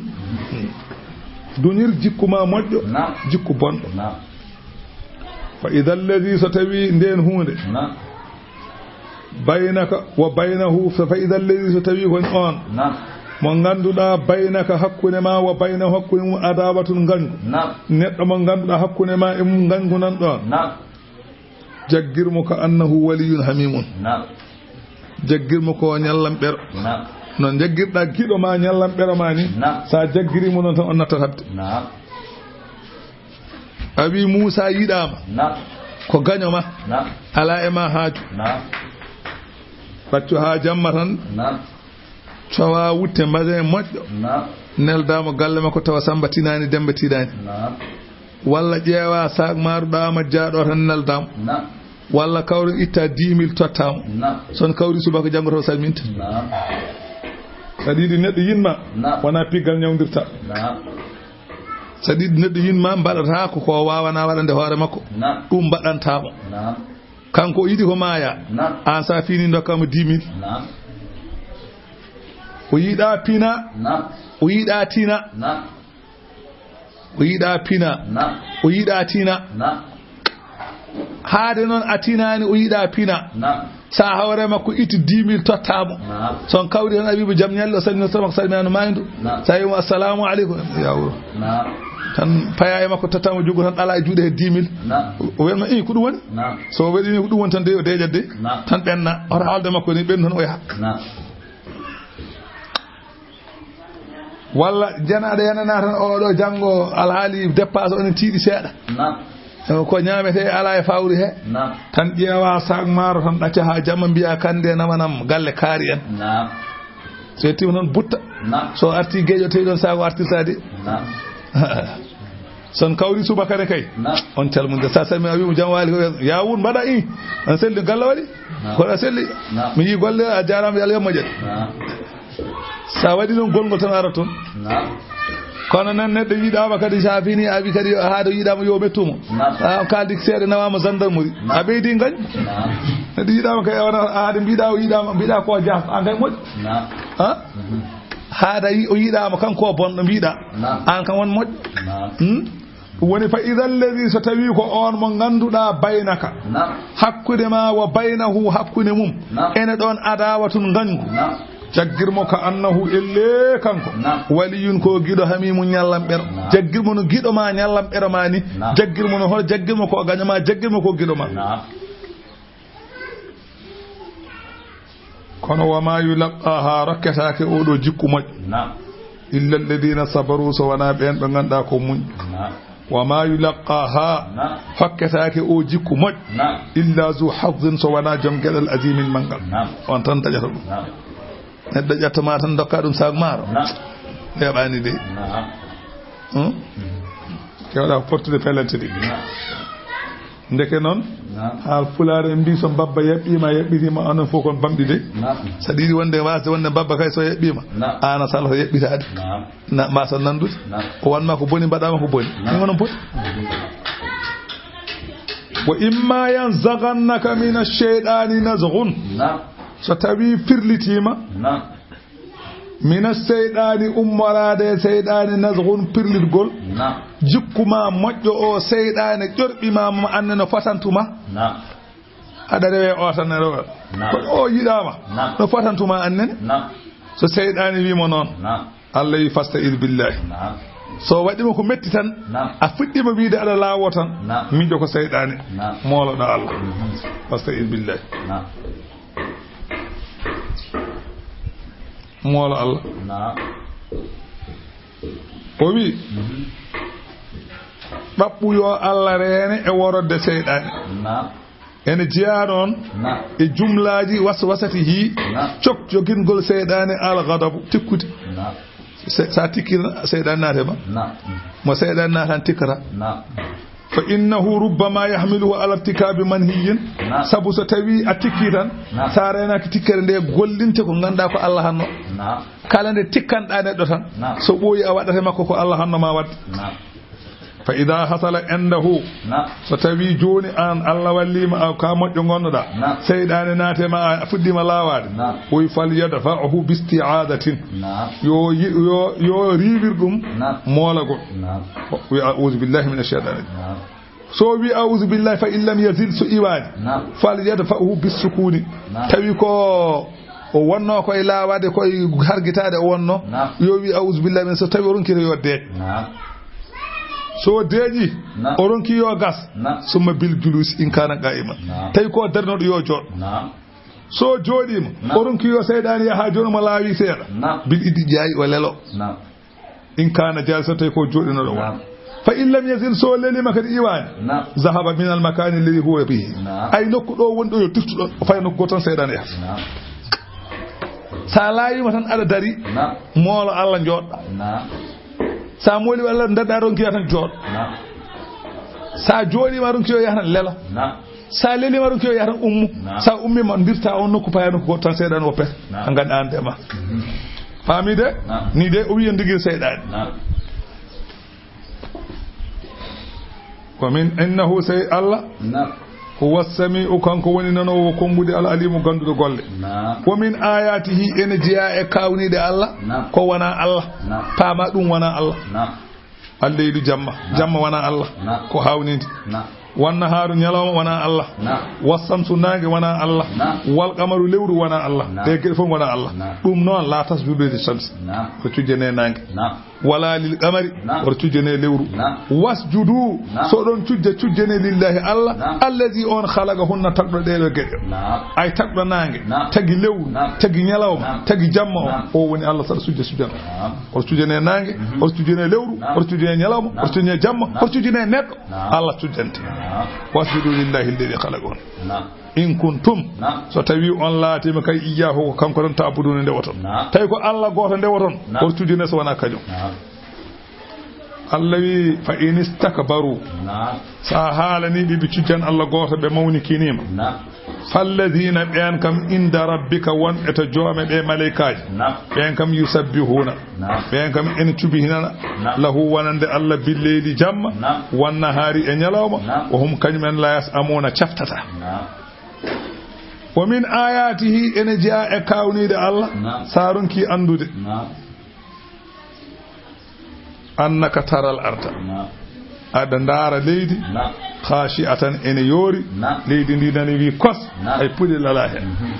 Hmm. Duñir jikku ma moƴƴo, Naam. jikku bonɗo. Naam. Fa idha alladhi, so tawi nden hunde. Naam. Baynaka wa baynahu, fa idha alladhi, so tawi kon on. Naam. Mo ganduɗa baynaka hakkunde ma wa baynahu hakkunde mum adawatun gangu. Naam. Neɗɗo mo ganduɗa hakkunde ma e mum gangu nan ɗon. Naam. Jaggir mo ka annahu waliyun hamimun. Naam. Jaggir mo ko ñallam ɓero. Naam. No jaggirɗa giɗo ma ñallam ɓero ma ni. Naam. Sa jaggiri mo noon tan on nattat habde. Naam. A wi Muusa yiɗama. Naam. Ko gaño ma. Naam. Alaa e ma haaju. Naam. Ɓaccu haa jamma tan. Naam. Cowa wutte mbaɗe moƴƴo. Naam. Neldaamo galle makko tawa Samba tinaani, Demba tinaani. Naam. Walla ƴeewa saak maaru ɗaama jaaɗo tan neldaamo. Naam. Walla kawri itta dix mille tottaamo. Naam. Son kawri subaka janngo taw salminta. Naam. Saɗa yiɗi neɗɗo yinma. Naam. Wona piggal ñawndirta. Naam. Saɗa yiɗi neɗɗo yinma mbaɗata ko, ko wawana waɗande hoore makko. Naam. Ɗum mbaɗantamo. Naam. Kanko o yiɗi ko maaya. Naam. An sa fini dokkama dix mille. Naam. O yiɗa pina. Naam. O yiɗa tina. Naam. O yiɗa pina. Naam. O yiɗa tina. Naam. Haade noon a tinaani, o yiɗa pina. Naam. Sa hawre makko itti dix mille tottamo. Naam. Son kawri tan a wiimo jam ñalle, o salmino sama ko salminano mayndo. Naam. Sa wiimo assalamu aleykum. Ya wuro. Naam. Tan paya e makko tottamo jugo tan ɗala e juuɗe he dix mille. Naam. O wiyatma, "Ih, ko ɗum woni?" Naam. So o waɗi ni ko ɗum woni tan de o deƴat de. Naam. Tan ɓenna. Hoto haalde makko ni ɓennu tan o yaha. Naam. Walla janaaɗo yanana tan oɗo janngo alhaali dépasse onen tiiɗi seeɗa. Naam. Ko ñaametee alaa e fawri he. Naam. Tan ƴeewa saak maaro tan ɗacca haa jamma mbiya kande namanam galle kaari en. Naam. So yettiima tan butta. Naam. So arti geeƴo tawi ɗon saak o artirta de. Naam. Son kawri subaka ne kay. Naam. On calmunde. Sa salmi a wiimo jam waali ko ya wun mbaɗa i. An selli galla waɗi. Naam. Ko a selli. Naam. Mi yi golle a jaaraama yo Allah moƴƴat. Naam. Sa waɗi ɗum gongol tan ara toon. Naam. Kono nan neɗɗo yiɗama kadi sa fini a wi kadi haade yiɗama yo mettumo. Naam. A kaldi seeɗa nawama gendarmerie. Naam. A ɓeydi gañ. Naam. Neɗɗo yiɗama kay a wona haade mbiɗa o yiɗama mbiɗa ko jaas an kay moƴƴo. Naam. Ha? Mhm. Haada yi-, o yiɗama kanko o bonɗo mbiɗa. Naam. An kam won moƴƴo. Naam. Hmm? Ɗum woni fa ida alladi, so tawi ko on mo ngannduɗaa baynaka, naam, hakkunde ma wa baynahu, hakkunde mum, naam, ene ɗon adawatun ngañgu. Naam. Jaggir mo ka annahu elle kanko. Naam. Waliyun ko giɗo hamimu ñallam ɓero. Naam. Jaggir mo no giɗo ma ñallam ɓero ma ni. Naam. Jaggir mo no hol, jaggir mo ko gaño ma, jaggir mo ko giɗo ma. Naam. Kono wa ma yulaqqaha, rokketaake oɗo jikku moƴƴo. Naam. Illa alladhina sabaru, so wona ɓen ɓe ngannduɗaa ko muñ. Naam. Wa ma yulaqqaha, naam, hokketaake o jikku moƴƴo. Naam. Illa zu hazzin, so wona joom geɗal azimin manngal. Naam. On tan dañata ɗum. Naam. Neɗɗo ƴetta ma tan dokka ɗum saak maaro. Naam. Weeɓaani de. Naam. Hmm? Kewɗa ko portude pelante ɗi. Naam. Ndeke noon, naam, haa pulaar en mbi so mbabba yaɓɓiima, yaɓɓitiima, onon fof kon bamɗi de. Naam. Saɗa yiɗi wonde, wasde wonde mbabba kay so yaɓɓiima, naam, aan a salata yaɓɓitaade. Naam. Na mbasa nanndude. Naam. O wanma ko boni, mbaɗama ko boni. Naam. Ɗum onon poti. Wa imma yanzaghannaka mina shaytani nazghun. Naam. So tawi firlitiima. Naam. Mina seyɗaani, ummoraade e seyɗaani, nazghun, pirlitgol. Naam. Jikku ma moƴƴo o, seyɗaane ƴorɓi ma, mo annde no fatantuma. Naam. Aɗa rewe o tan, rewe. Naam. Kono o yiɗaama. Naam. No fatantuma annene. Naam. So seyɗaani wiimo noon. Naam. Allah wi fasta'id billahi. Naam. So waɗima ko metti tan, naam, a fuɗɗima wiide aɗa laawo tan, naam, miijo ko seyɗaani. Naam. Mooloɗo Allah. Mhm. Fasta'id billahi. Naam. Moolo Allah. Naam. O wi, mhm, ɗaɓɓu yo Allah reene e worodde seyɗaani. Naam. Ene jeyaa ɗoon, naam, e jumlaaji waswasati hii, naam, cok jogingol seyɗaani al ghadabu, tikkude. Naam. Se-, sa tikkii tan, seyɗaani naate ma. Naam. Mo seyɗaani naatan tikkata. Naam. Fa innahu rubbama yahmiluhu ala irtikabi manhiyin. Naam. Sabu so tawi a tikkii tan, naam, sa reenaaki tikkere nde gollinte ko ngannduɗaa ko Allah hanno. Naam. Kala nde tikkanɗaa neɗɗo tan, naam, so ɓooyi a waɗata e makko ko Allah hanno ma waɗde. Naam. Fa ida hasala indahu, naam, so tawi jooni an Allah walliima a ka moƴƴo ngonnoɗaa, naam, seyɗaane naate ma a fuɗɗiima laawaade, naam, o wi fal yadfa'hu bi isti'adatin. Naam. Yo yi-, yo, yo riiwir ɗum, naam, moolagol. Naam. Wi a'udhu billahi minash shaytani. Naam. So wi a'udhu billahi fa in lam yazil, so iwaani, naam, fal yadfa'hu bis sukuni. Naam. Tawi ko o wonno koye laawaade, koye hargitaade o wonno. Naam. Yo wi a'udhu billahi min, so tawi o ronki yo deeƴ. Naam. So deeƴi, naam, o ronki yo gas. Naam. Summa bil julusi in kana qa'iman. Naam. Tawi ko darnoɗo yo jooɗ. Naam. So jooɗiima, naam, o ronki yo seyɗaani yaha jooni mo laawi seeɗa. Naam. Bil idi ƴaayi o lelo. Naam. In kana jalisan, tawi ko jooɗinoɗo won. Naam. Fa in lam yazil, so lelima kadi iwaani, نعم. ذهب من المكان الذي هو به. نعم. Ay nokku ɗo woni ɗo yo tiftu ɗon, o faya nokku gooto tan seyɗan yahata. نعم. Sa laawima tan aɗa dari, نعم. moolo Allah jooɗɗa. نعم. Sa mooli Allah daɗɗa ronki tan jooɗ. نعم. Sa jooɗima ronki yo yaha tan lelo. نعم. Sa lelima ronki yo yaha tan ummu. نعم. Sa ummima dirta on nokku paya nokku gooto tan seyɗan woppete. نعم. A ganda an de ma. Mhm. Faami de? نعم. Ni de o wiyan digil seyɗan. نعم. Wa min innahu, sey Allah, نعم. huwa sami'u, kanko woni nanoowo konnguɗi, al alimu, gannduɗo golle. نعم. Wa min ayatihi, ene jeyaa e kaawniiɗe Allah, نعم. ko wona Allah. نعم. Paama ɗum wona Allah. نعم. Alleylu jamma, نعم. jamma wona Allah, نعم. ko haawnidi. نعم. Wan nahaaru ñalawma wona Allah. نعم. Wa samsu naange wona Allah. نعم. Wal qamaru lewru wona Allah. نعم. Ɗe geɗe fof wona Allah. نعم. Ɗum noon, la tasjudu li shamsi. نعم. Ko cujjane naange. نعم. Wala lil qamari, نعم. Oto cujjane lewru. نعم. Wasjudu, نعم. So ɗon cujja, cujjane lillahi Allah, نعم. Allazi on khalaqahunna, tagɗo ɗeɗo geɗe. نعم. Ay tagɗo naange, نعم. Tagi lewru, نعم. Tagi ñalawma, نعم. Tagi jamma o, نعم. O woni Allah saɗa sujja sujjana. نعم. Oto cujjane naange, mhm. Oto cujjane lewru, نعم. Oto cujjane ñalawma, نعم. Oto cujjane jamma, نعم. Oto cujjane neɗɗo. نعم. Allah cujjante. نعم. Wasjudu lillahi allazi khalaqahunna. نعم. In kuntum, نعم. So tawi on laatima kay iyyahu ko kanko tan ta'buduna ndewoton. نعم. Tawi ko Allah gooto ndewoton, نعم. Oto cujjane so wona kañum. نعم. Allah wi, fa in istakbaru. نعم. Sa haalani ɓe ɓe cujjan Allah gooto ɓe mawnikinima. نعم. Falladhina ɓen kam inda rabbika won e to joome ɓe malaykaaji. نعم. Ɓen kam yusabbihuna. نعم. Ɓen kam ene cubihinana. نعم. Lahu wonande Allah billeyli jamma. نعم. Wan nahari e ñalawma. نعم. Wa hum kañum en la yas'amuna caftata. نعم. Wa min ayatihi ene jeya e kawniide Allah. نعم. Sa ronki andude. نعم. Annaka taral arda. نعم. Aɗa ndaara leydi. نعم. Khashi'atan ene yoori. نعم. Leydi ndi nani wi kos. نعم. Ay puɗi lala hen. Mhm.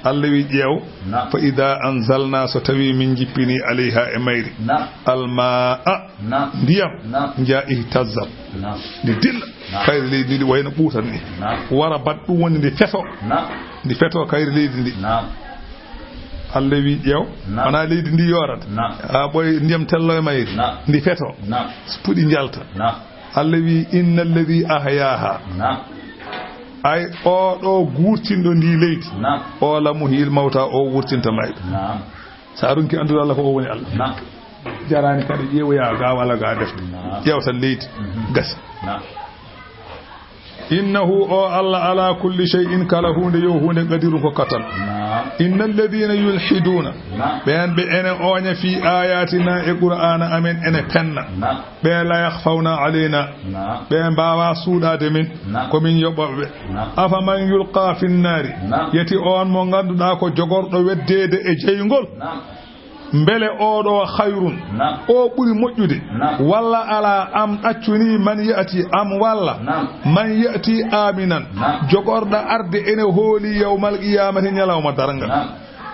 Allah wi ƴeew. نعم. Fa idha anzalna so tawi min jippini alayha e mayri. نعم. Alma'a. نعم. Ndiyam. نعم. Nja ihtazzat. نعم. Ndi dilla. نعم. Kayri leydi ndi wayno ɓuutan ni. نعم. Wara bat ɗum woni ndi feto. نعم. Ndi feto kayri leydi ndi. نعم. Allah wi ƴeew. نعم. Wona leydi ndi yorata. نعم. Ha ɓoy ndiyam tello e mayri. نعم. Ndi feto. نعم. Puɗi njalta. نعم. Allah wi inna alladhi ahyaha. نعم. Ay o ɗo guurtinɗo ndi leydi. نعم. O la muhyil mawta o wurtinta mayɓe. نعم. Sa ronki andude Allah ko o woni Allah. نعم. Jarani kadi ƴeewoya ga wala ga defte. نعم. Ƴeewtan leydi. Mhm. Gasi. نعم. Innahu o Allah ala kulli shay'in kala hunde yo hunde qadirun ko katal. نعم. Inna alladhina yulhiduna. نعم. Ɓen ɓe ene oña fi ayatina e Qur'ana amen ene penna. نعم. Ɓe la yakhfawna alayna. نعم. Ɓe mbawa suuɗade min. نعم. Ko min yoɓoɓe. نعم. Afaman yulqa fi nnari. نعم. Yeti on mo ganduɗa ko jogorɗo weddeede e jeyngol. نعم. Mbele oɗo khayrun. نعم. O ɓuri moƴƴude. نعم. Walla ala am ɗaccuni man ya'ti am walla. نعم. Man ya'ti aminan. نعم. Jogorɗo arde ene hooli yawmal qiyamati ñalawma darnga. نعم.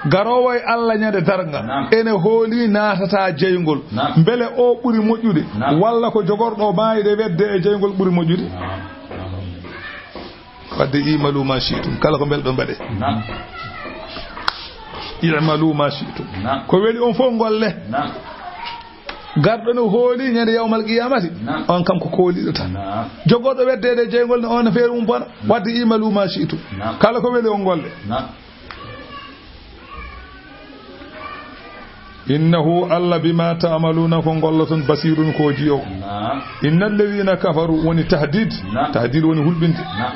Garowo e Allah ñande darnga. نعم. Ene hooli naatata jeyngol. نعم. Mbele o ɓuri moƴƴude. نعم. Walla ko jogorɗo maayde wedde e jeyngol ɓuri moƴƴude. نعم. Wadde i'malu ma shi'tum. Kala ko mbelɗon mbaɗe. نعم. I'malu ma shi'tum. نعم. Ko weli on fof golle. نعم. Garɗo no hooli ñande yawmal qiyamati. نعم. On kam ko kooliɗo tan. نعم. Jogorɗo weddeede e jeyngol ne on feere mum bona. نعم. Wadde i'malu ma shi'tum. نعم. Kala ko weli on golle. نعم. Innahu Allah bima ta'maluna ko golloton basirun ko jiyo. نعم. Innal ladhina kafaru woni tahdid. نعم. Tahdid woni hulɓinde. نعم.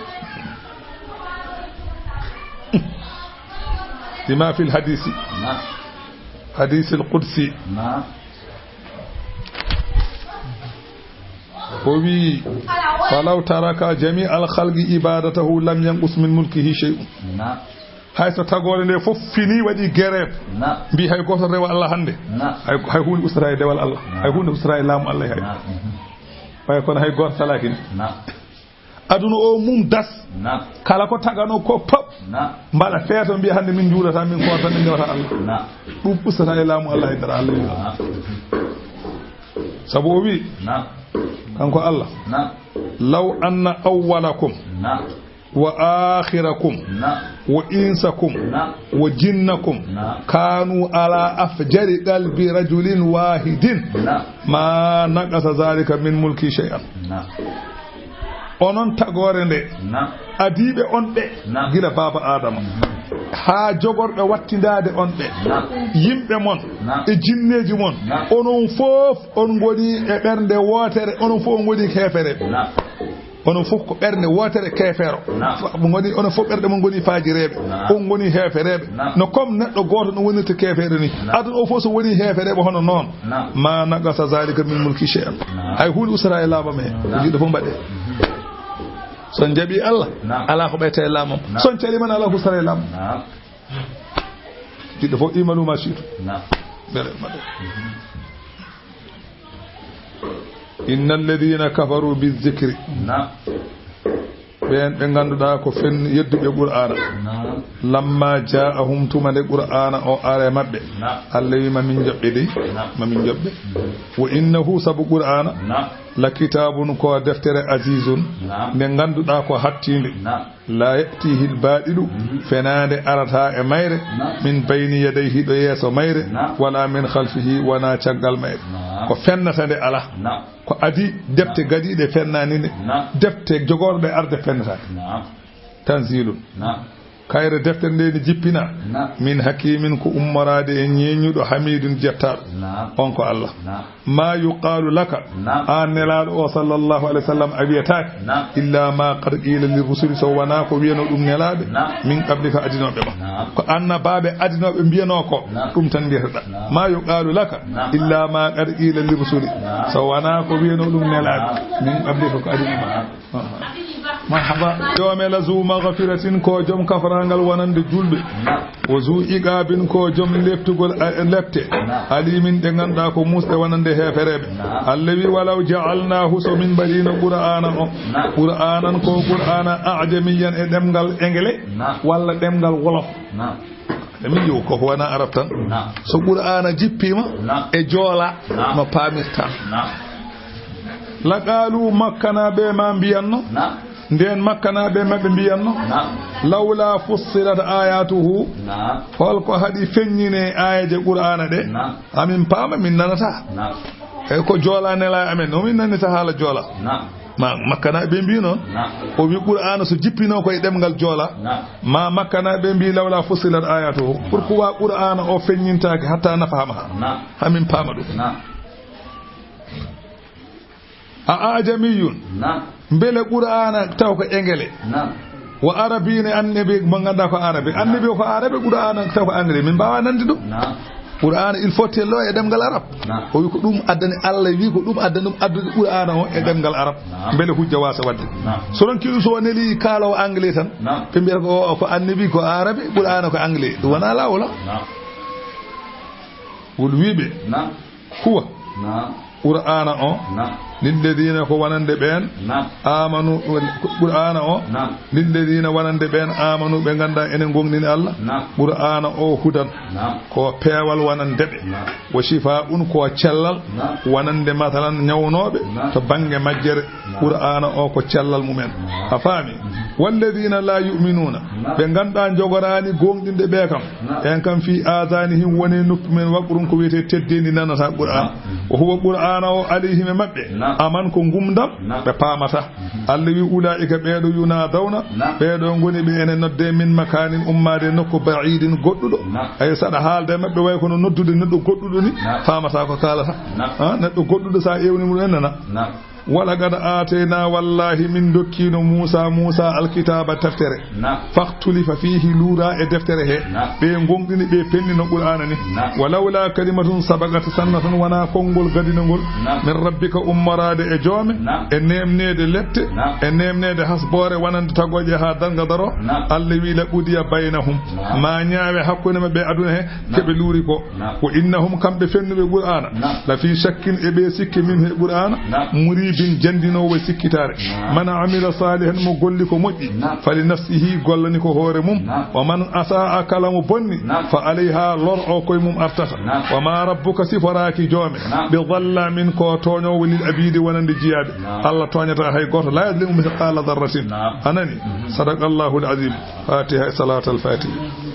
Bima fil hadisi. نعم. Hadisil qudsi. نعم. O wi, falaw taraka jami'al khalqi ibadatahu lam yanqus min mulkihi shay'un. نعم. Hay so tagoore nde fof fini waɗi grève. نعم. Mbi hay gooto rewa Allah hannde. نعم. Hay, hay huunde ustata e dewal Allah. نعم. Hay huunde ustata e laamu Allah hay. نعم. Way kono hay gooto salaaki ni. نعم. Aduna o mum das. نعم. Kala ko tagano ko pop. نعم. Mbaɗa feeto mbiya hannde min njuulata, min koorta, min ndewata Allah. نعم. Ɗum ustata e laamu Allah hay dara Allah. نعم. Sabu o wi. نعم. Kanko Allah. نعم. Law anna awwalakum. نعم. وآخركم نعم. وإنسكم نعم. وجنكم نعم. كانوا على أفجر قلب رجل واحد نعم. ما نقص ذلك من ملكي شيئا نعم. Onon tagoore nde نعم. Adiiɓe on ɓe نعم. Gila baaba Aadama haa jogorɓe wattindaade on ɓe نعم. Yimɓe mon نعم. E jinneeji mon نعم. Onon fof on ngoni e ɓernde wootere, onon fof on ngoni heefereɓe نعم. Onon fof ko ɓernde wootere keefeero. Naam. Fa-, ngoni, onon fof ɓerɗe mon ngoni faajireeɓe. Naam. On ngoni heefereeɓe. Naam. No comme neɗɗo gooto no wonirta keefeero ni. Naam. Aduna o fof so woni heefereeɓe hono noon. Naam. ما نقص ذلك من ملكي شيئا. Naam. Hay huunde ustataa e laamam he. Naam. Jiɗɗo fof mbaɗee. Mhm. So on njaɓii Allah, naam. Alaa ko ɓeyta e laamam. Naam. So on calii man, alaa ko ustataa e laamam. Naam. Jiɗɗo fof, اعملوا ما شئتم. Naam. Mbele mbaɗee. Mhm. إن الذين كفروا بالذكر. Naam. Ɓeen ɓe ngannduɗaa ko fen yedduɓe Qur'aana. Naam. لما جاءهم, tuma nde Qur'aana o ari e maɓɓe. Naam. Allah wi, ma min njoɓɓe dey. Naam. Ma min njoɓɓe. Mhm. وإنه, sabu Qur'aana, naam. لكتاب, ko deftere, عزيز, naam. Nde ngannduɗaa ko hattiinde. Naam. لا يأتيه الباطل, mhm. Fenaande arataa e mayre, naam. من بين يديه, ɗo yeeso mayre, naam. ولا من خلفه, wonaa caggal mayre. Naam. Ko fennata nde alaa. Naam. Ko adii, defte, naam. Gadiiɗe fennaani nde. Naam. Defte jogorɗe arde fennataake. Naam. تنزيل. Naam. Kayre deftere nde ne jippinaa. Naam. من حكيم, ko ummoraade e ñeeñuɗo, حميد, jettaaɗo. Naam. On ko Allah. Naam. ما يقال لك. Naam. Aan Nelaaɗo o, صلى الله عليه وسلم, a wiyataake. Naam. إلا ما قد قيل للرسل, so wonaa ko wiyanoo ɗum Nelaaɓe. Naam. من قبلك, adinooɓe ma. Naam. Ko annabaaɓe adinooɓe mbiyanoo ko, naam. Ɗum tan mbiyata-ɗaa. Naam. ما يقال لك. Naam. إلا ما قد قيل للرسل. Naam. So wonaa ko wiyanoo ɗum Nelaaɓe. Naam. من قبلك, ko adinooɓe ma. Naam. Marhaba. Joome la, ذو مغفرة, ko joom kafaraangal wonande juulɓe. Naam. وذو عقاب, ko joom leftugol, eh, lepte. Naam. أليم, ɗe ngannduɗaa ko muusɗe wonande heefereeɓe. Naam. Allah wi, ولو جعلناه, so min mbaɗiino Qur'aana o. Naam. قرآنا, ko Qur'aana, أعجميا, e ɗemngal Engele, naam. Walla ɗemngal Wolof. Naam. Emi yo ko wona Arab tan. Naam. So Qur'aana jippiima, naam. E Joola, naam. No paamirtaa. Naam. لقالوا, Makkanaaɓe ma mbiyanno. Naam. Ndeen Makkanaaɓe maɓɓe mbiyanno. Naam. لولا فصلت آياته. Naam. Hol ko haɗi feññinee aayeeje Qur'aana ɗe? Naam. Amin paama, min nanataa. Naam. E ko Joola nelaa e amen, no min nanita haala Joola. Naam. Ma Makkanaaɓe mbii noon. Naam. O wi Qur'aana so jippinoo ko e ɗemngal Joola. Naam. Ma Makkanaaɓe mbii, لولا فصلت آياته. Pourquoi Qur'aana o feññintaake hatta nafahamaha? Naam. Amin paama ɗum. Naam. أأعجمي. Naam. Mbele Qur'aana taw ko Engele? Naam. وعربي, ne annabi mo ngannduɗaa ko Arabe. Naam. Annabi o ko Arabe, Qur'aana taw ko Engele. Min mbaawaa nande ɗum. Naam. Qur'aana, il faut tello e ɗemngal Arab. Naam. O wi ko ɗum addani, Allah wi ko ɗum addani ɗum addude Qur'aana o e ɗemngal Arab. Naam. Mbele hujja waasa waɗde. Naam. So ronki ɗum, so o neli kaaloowo Anglais tan, naam. Ɓe mbiyata ko o ko annabi ko Arabe, Qur'aana ko Anglais. Ɗum wonaa laawol, ha? Naam. Wol wiiɓe. Naam. Huwa. Naam. Qur'aana o. Naam. Lilladiina, ko wonande ɓeen. Naam. Aamanu, Qur'aana o. Naam. Lilladiina, wonande ɓeen, aamanu, ɓe ngannduɗaa enen ngoongɗini Allah. Naam. Qur'aana o hudan. Naam. Ko peewal wonande ɓe. Naam. Wa shifaa'un, ko cellal. Naam. Wonande, masalan, ñawnooɓe. Naam. To bannge majjere. Naam. Qur'aana o ko cellal mumen. Naam. A faami? Mhm. Walladiina laa yu'minuuna. Naam. Ɓe ngannduɗaa njogoraani goongɗinde ɓe kam. Naam. En kam, fii aazaanihim, woni e noppi men, waqrun, ko wiyetee teddeendi, nanataa Qur'aana. Naam. Wa huwa, Qur'aana o, alayhim, e maɓɓe. Naam. Aman, ko ngumndam, naam. Ɓe paamataa. Mhm. Allah wi, ulaa'ika, ɓeeɗo, yunaadawna, naam. Ɓeeɗo ngoni ɓe ene noddee, min makaanin, ummaade nokku, ba'iidin, goɗɗuɗo. Naam. Ay, saɗa haalda e maɓɓe, way kono noddude neɗɗo goɗɗuɗo ni, naam. Faamataa ko kaalata. Naam. Ha, neɗɗo goɗɗuɗo, sa ewni mum en, nana. Naam. Walaqad aataynaa, wallaahi, min ndokkiino Muusaa, Muusaa alkitaaba, deftere. Naam. Faxtulifa fiihi, luuraa e deftere he. Naam. Ɓe ngoongɗini, ɓe pennino Qur'aana ni. Naam. Wa lawlaa kalimatun sabaqat, sinno tan wonaa konngol gadinongol. Naam. Min rabbika, ummoraade e joome. Naam. E neemneede lepte. Naam. E neemneede hasboore wonande tagooje haa darnga daroo. Naam. Allah wi, laqudiya baynahum. Naam. Ma ñaawe hakkunde maɓɓe aduna he, naam. Keɓe luuri ko. Naam. Wa innahum, kamɓe fennuɓe Qur'aana, naam. Lafii shakkin, e ɓe sikke, minhu, e Qur'aana, naam. Muriib, Jin jandinoowo e sikkitaare. Naam. Man amila saalihan, mo golli ko moƴƴi. Naam. Fali nafsihi, gollani ko hoore mum. Naam. Wa man asaa, kala mo bonni. Naam. Fa alayha, lor o koye mum artata. Naam. Wa ma rabbuka, siforaaki joome. Naam. Bi zallamin, ko tooñoowo lil abidi, wonande jiyaaɓe. Naam. Allah tooñata hay gooto. La yazlimu mithqala dharratin. Naam. A nani? Mhm. Sadaqallahu al-azim. Fatiha, salatul fatiha.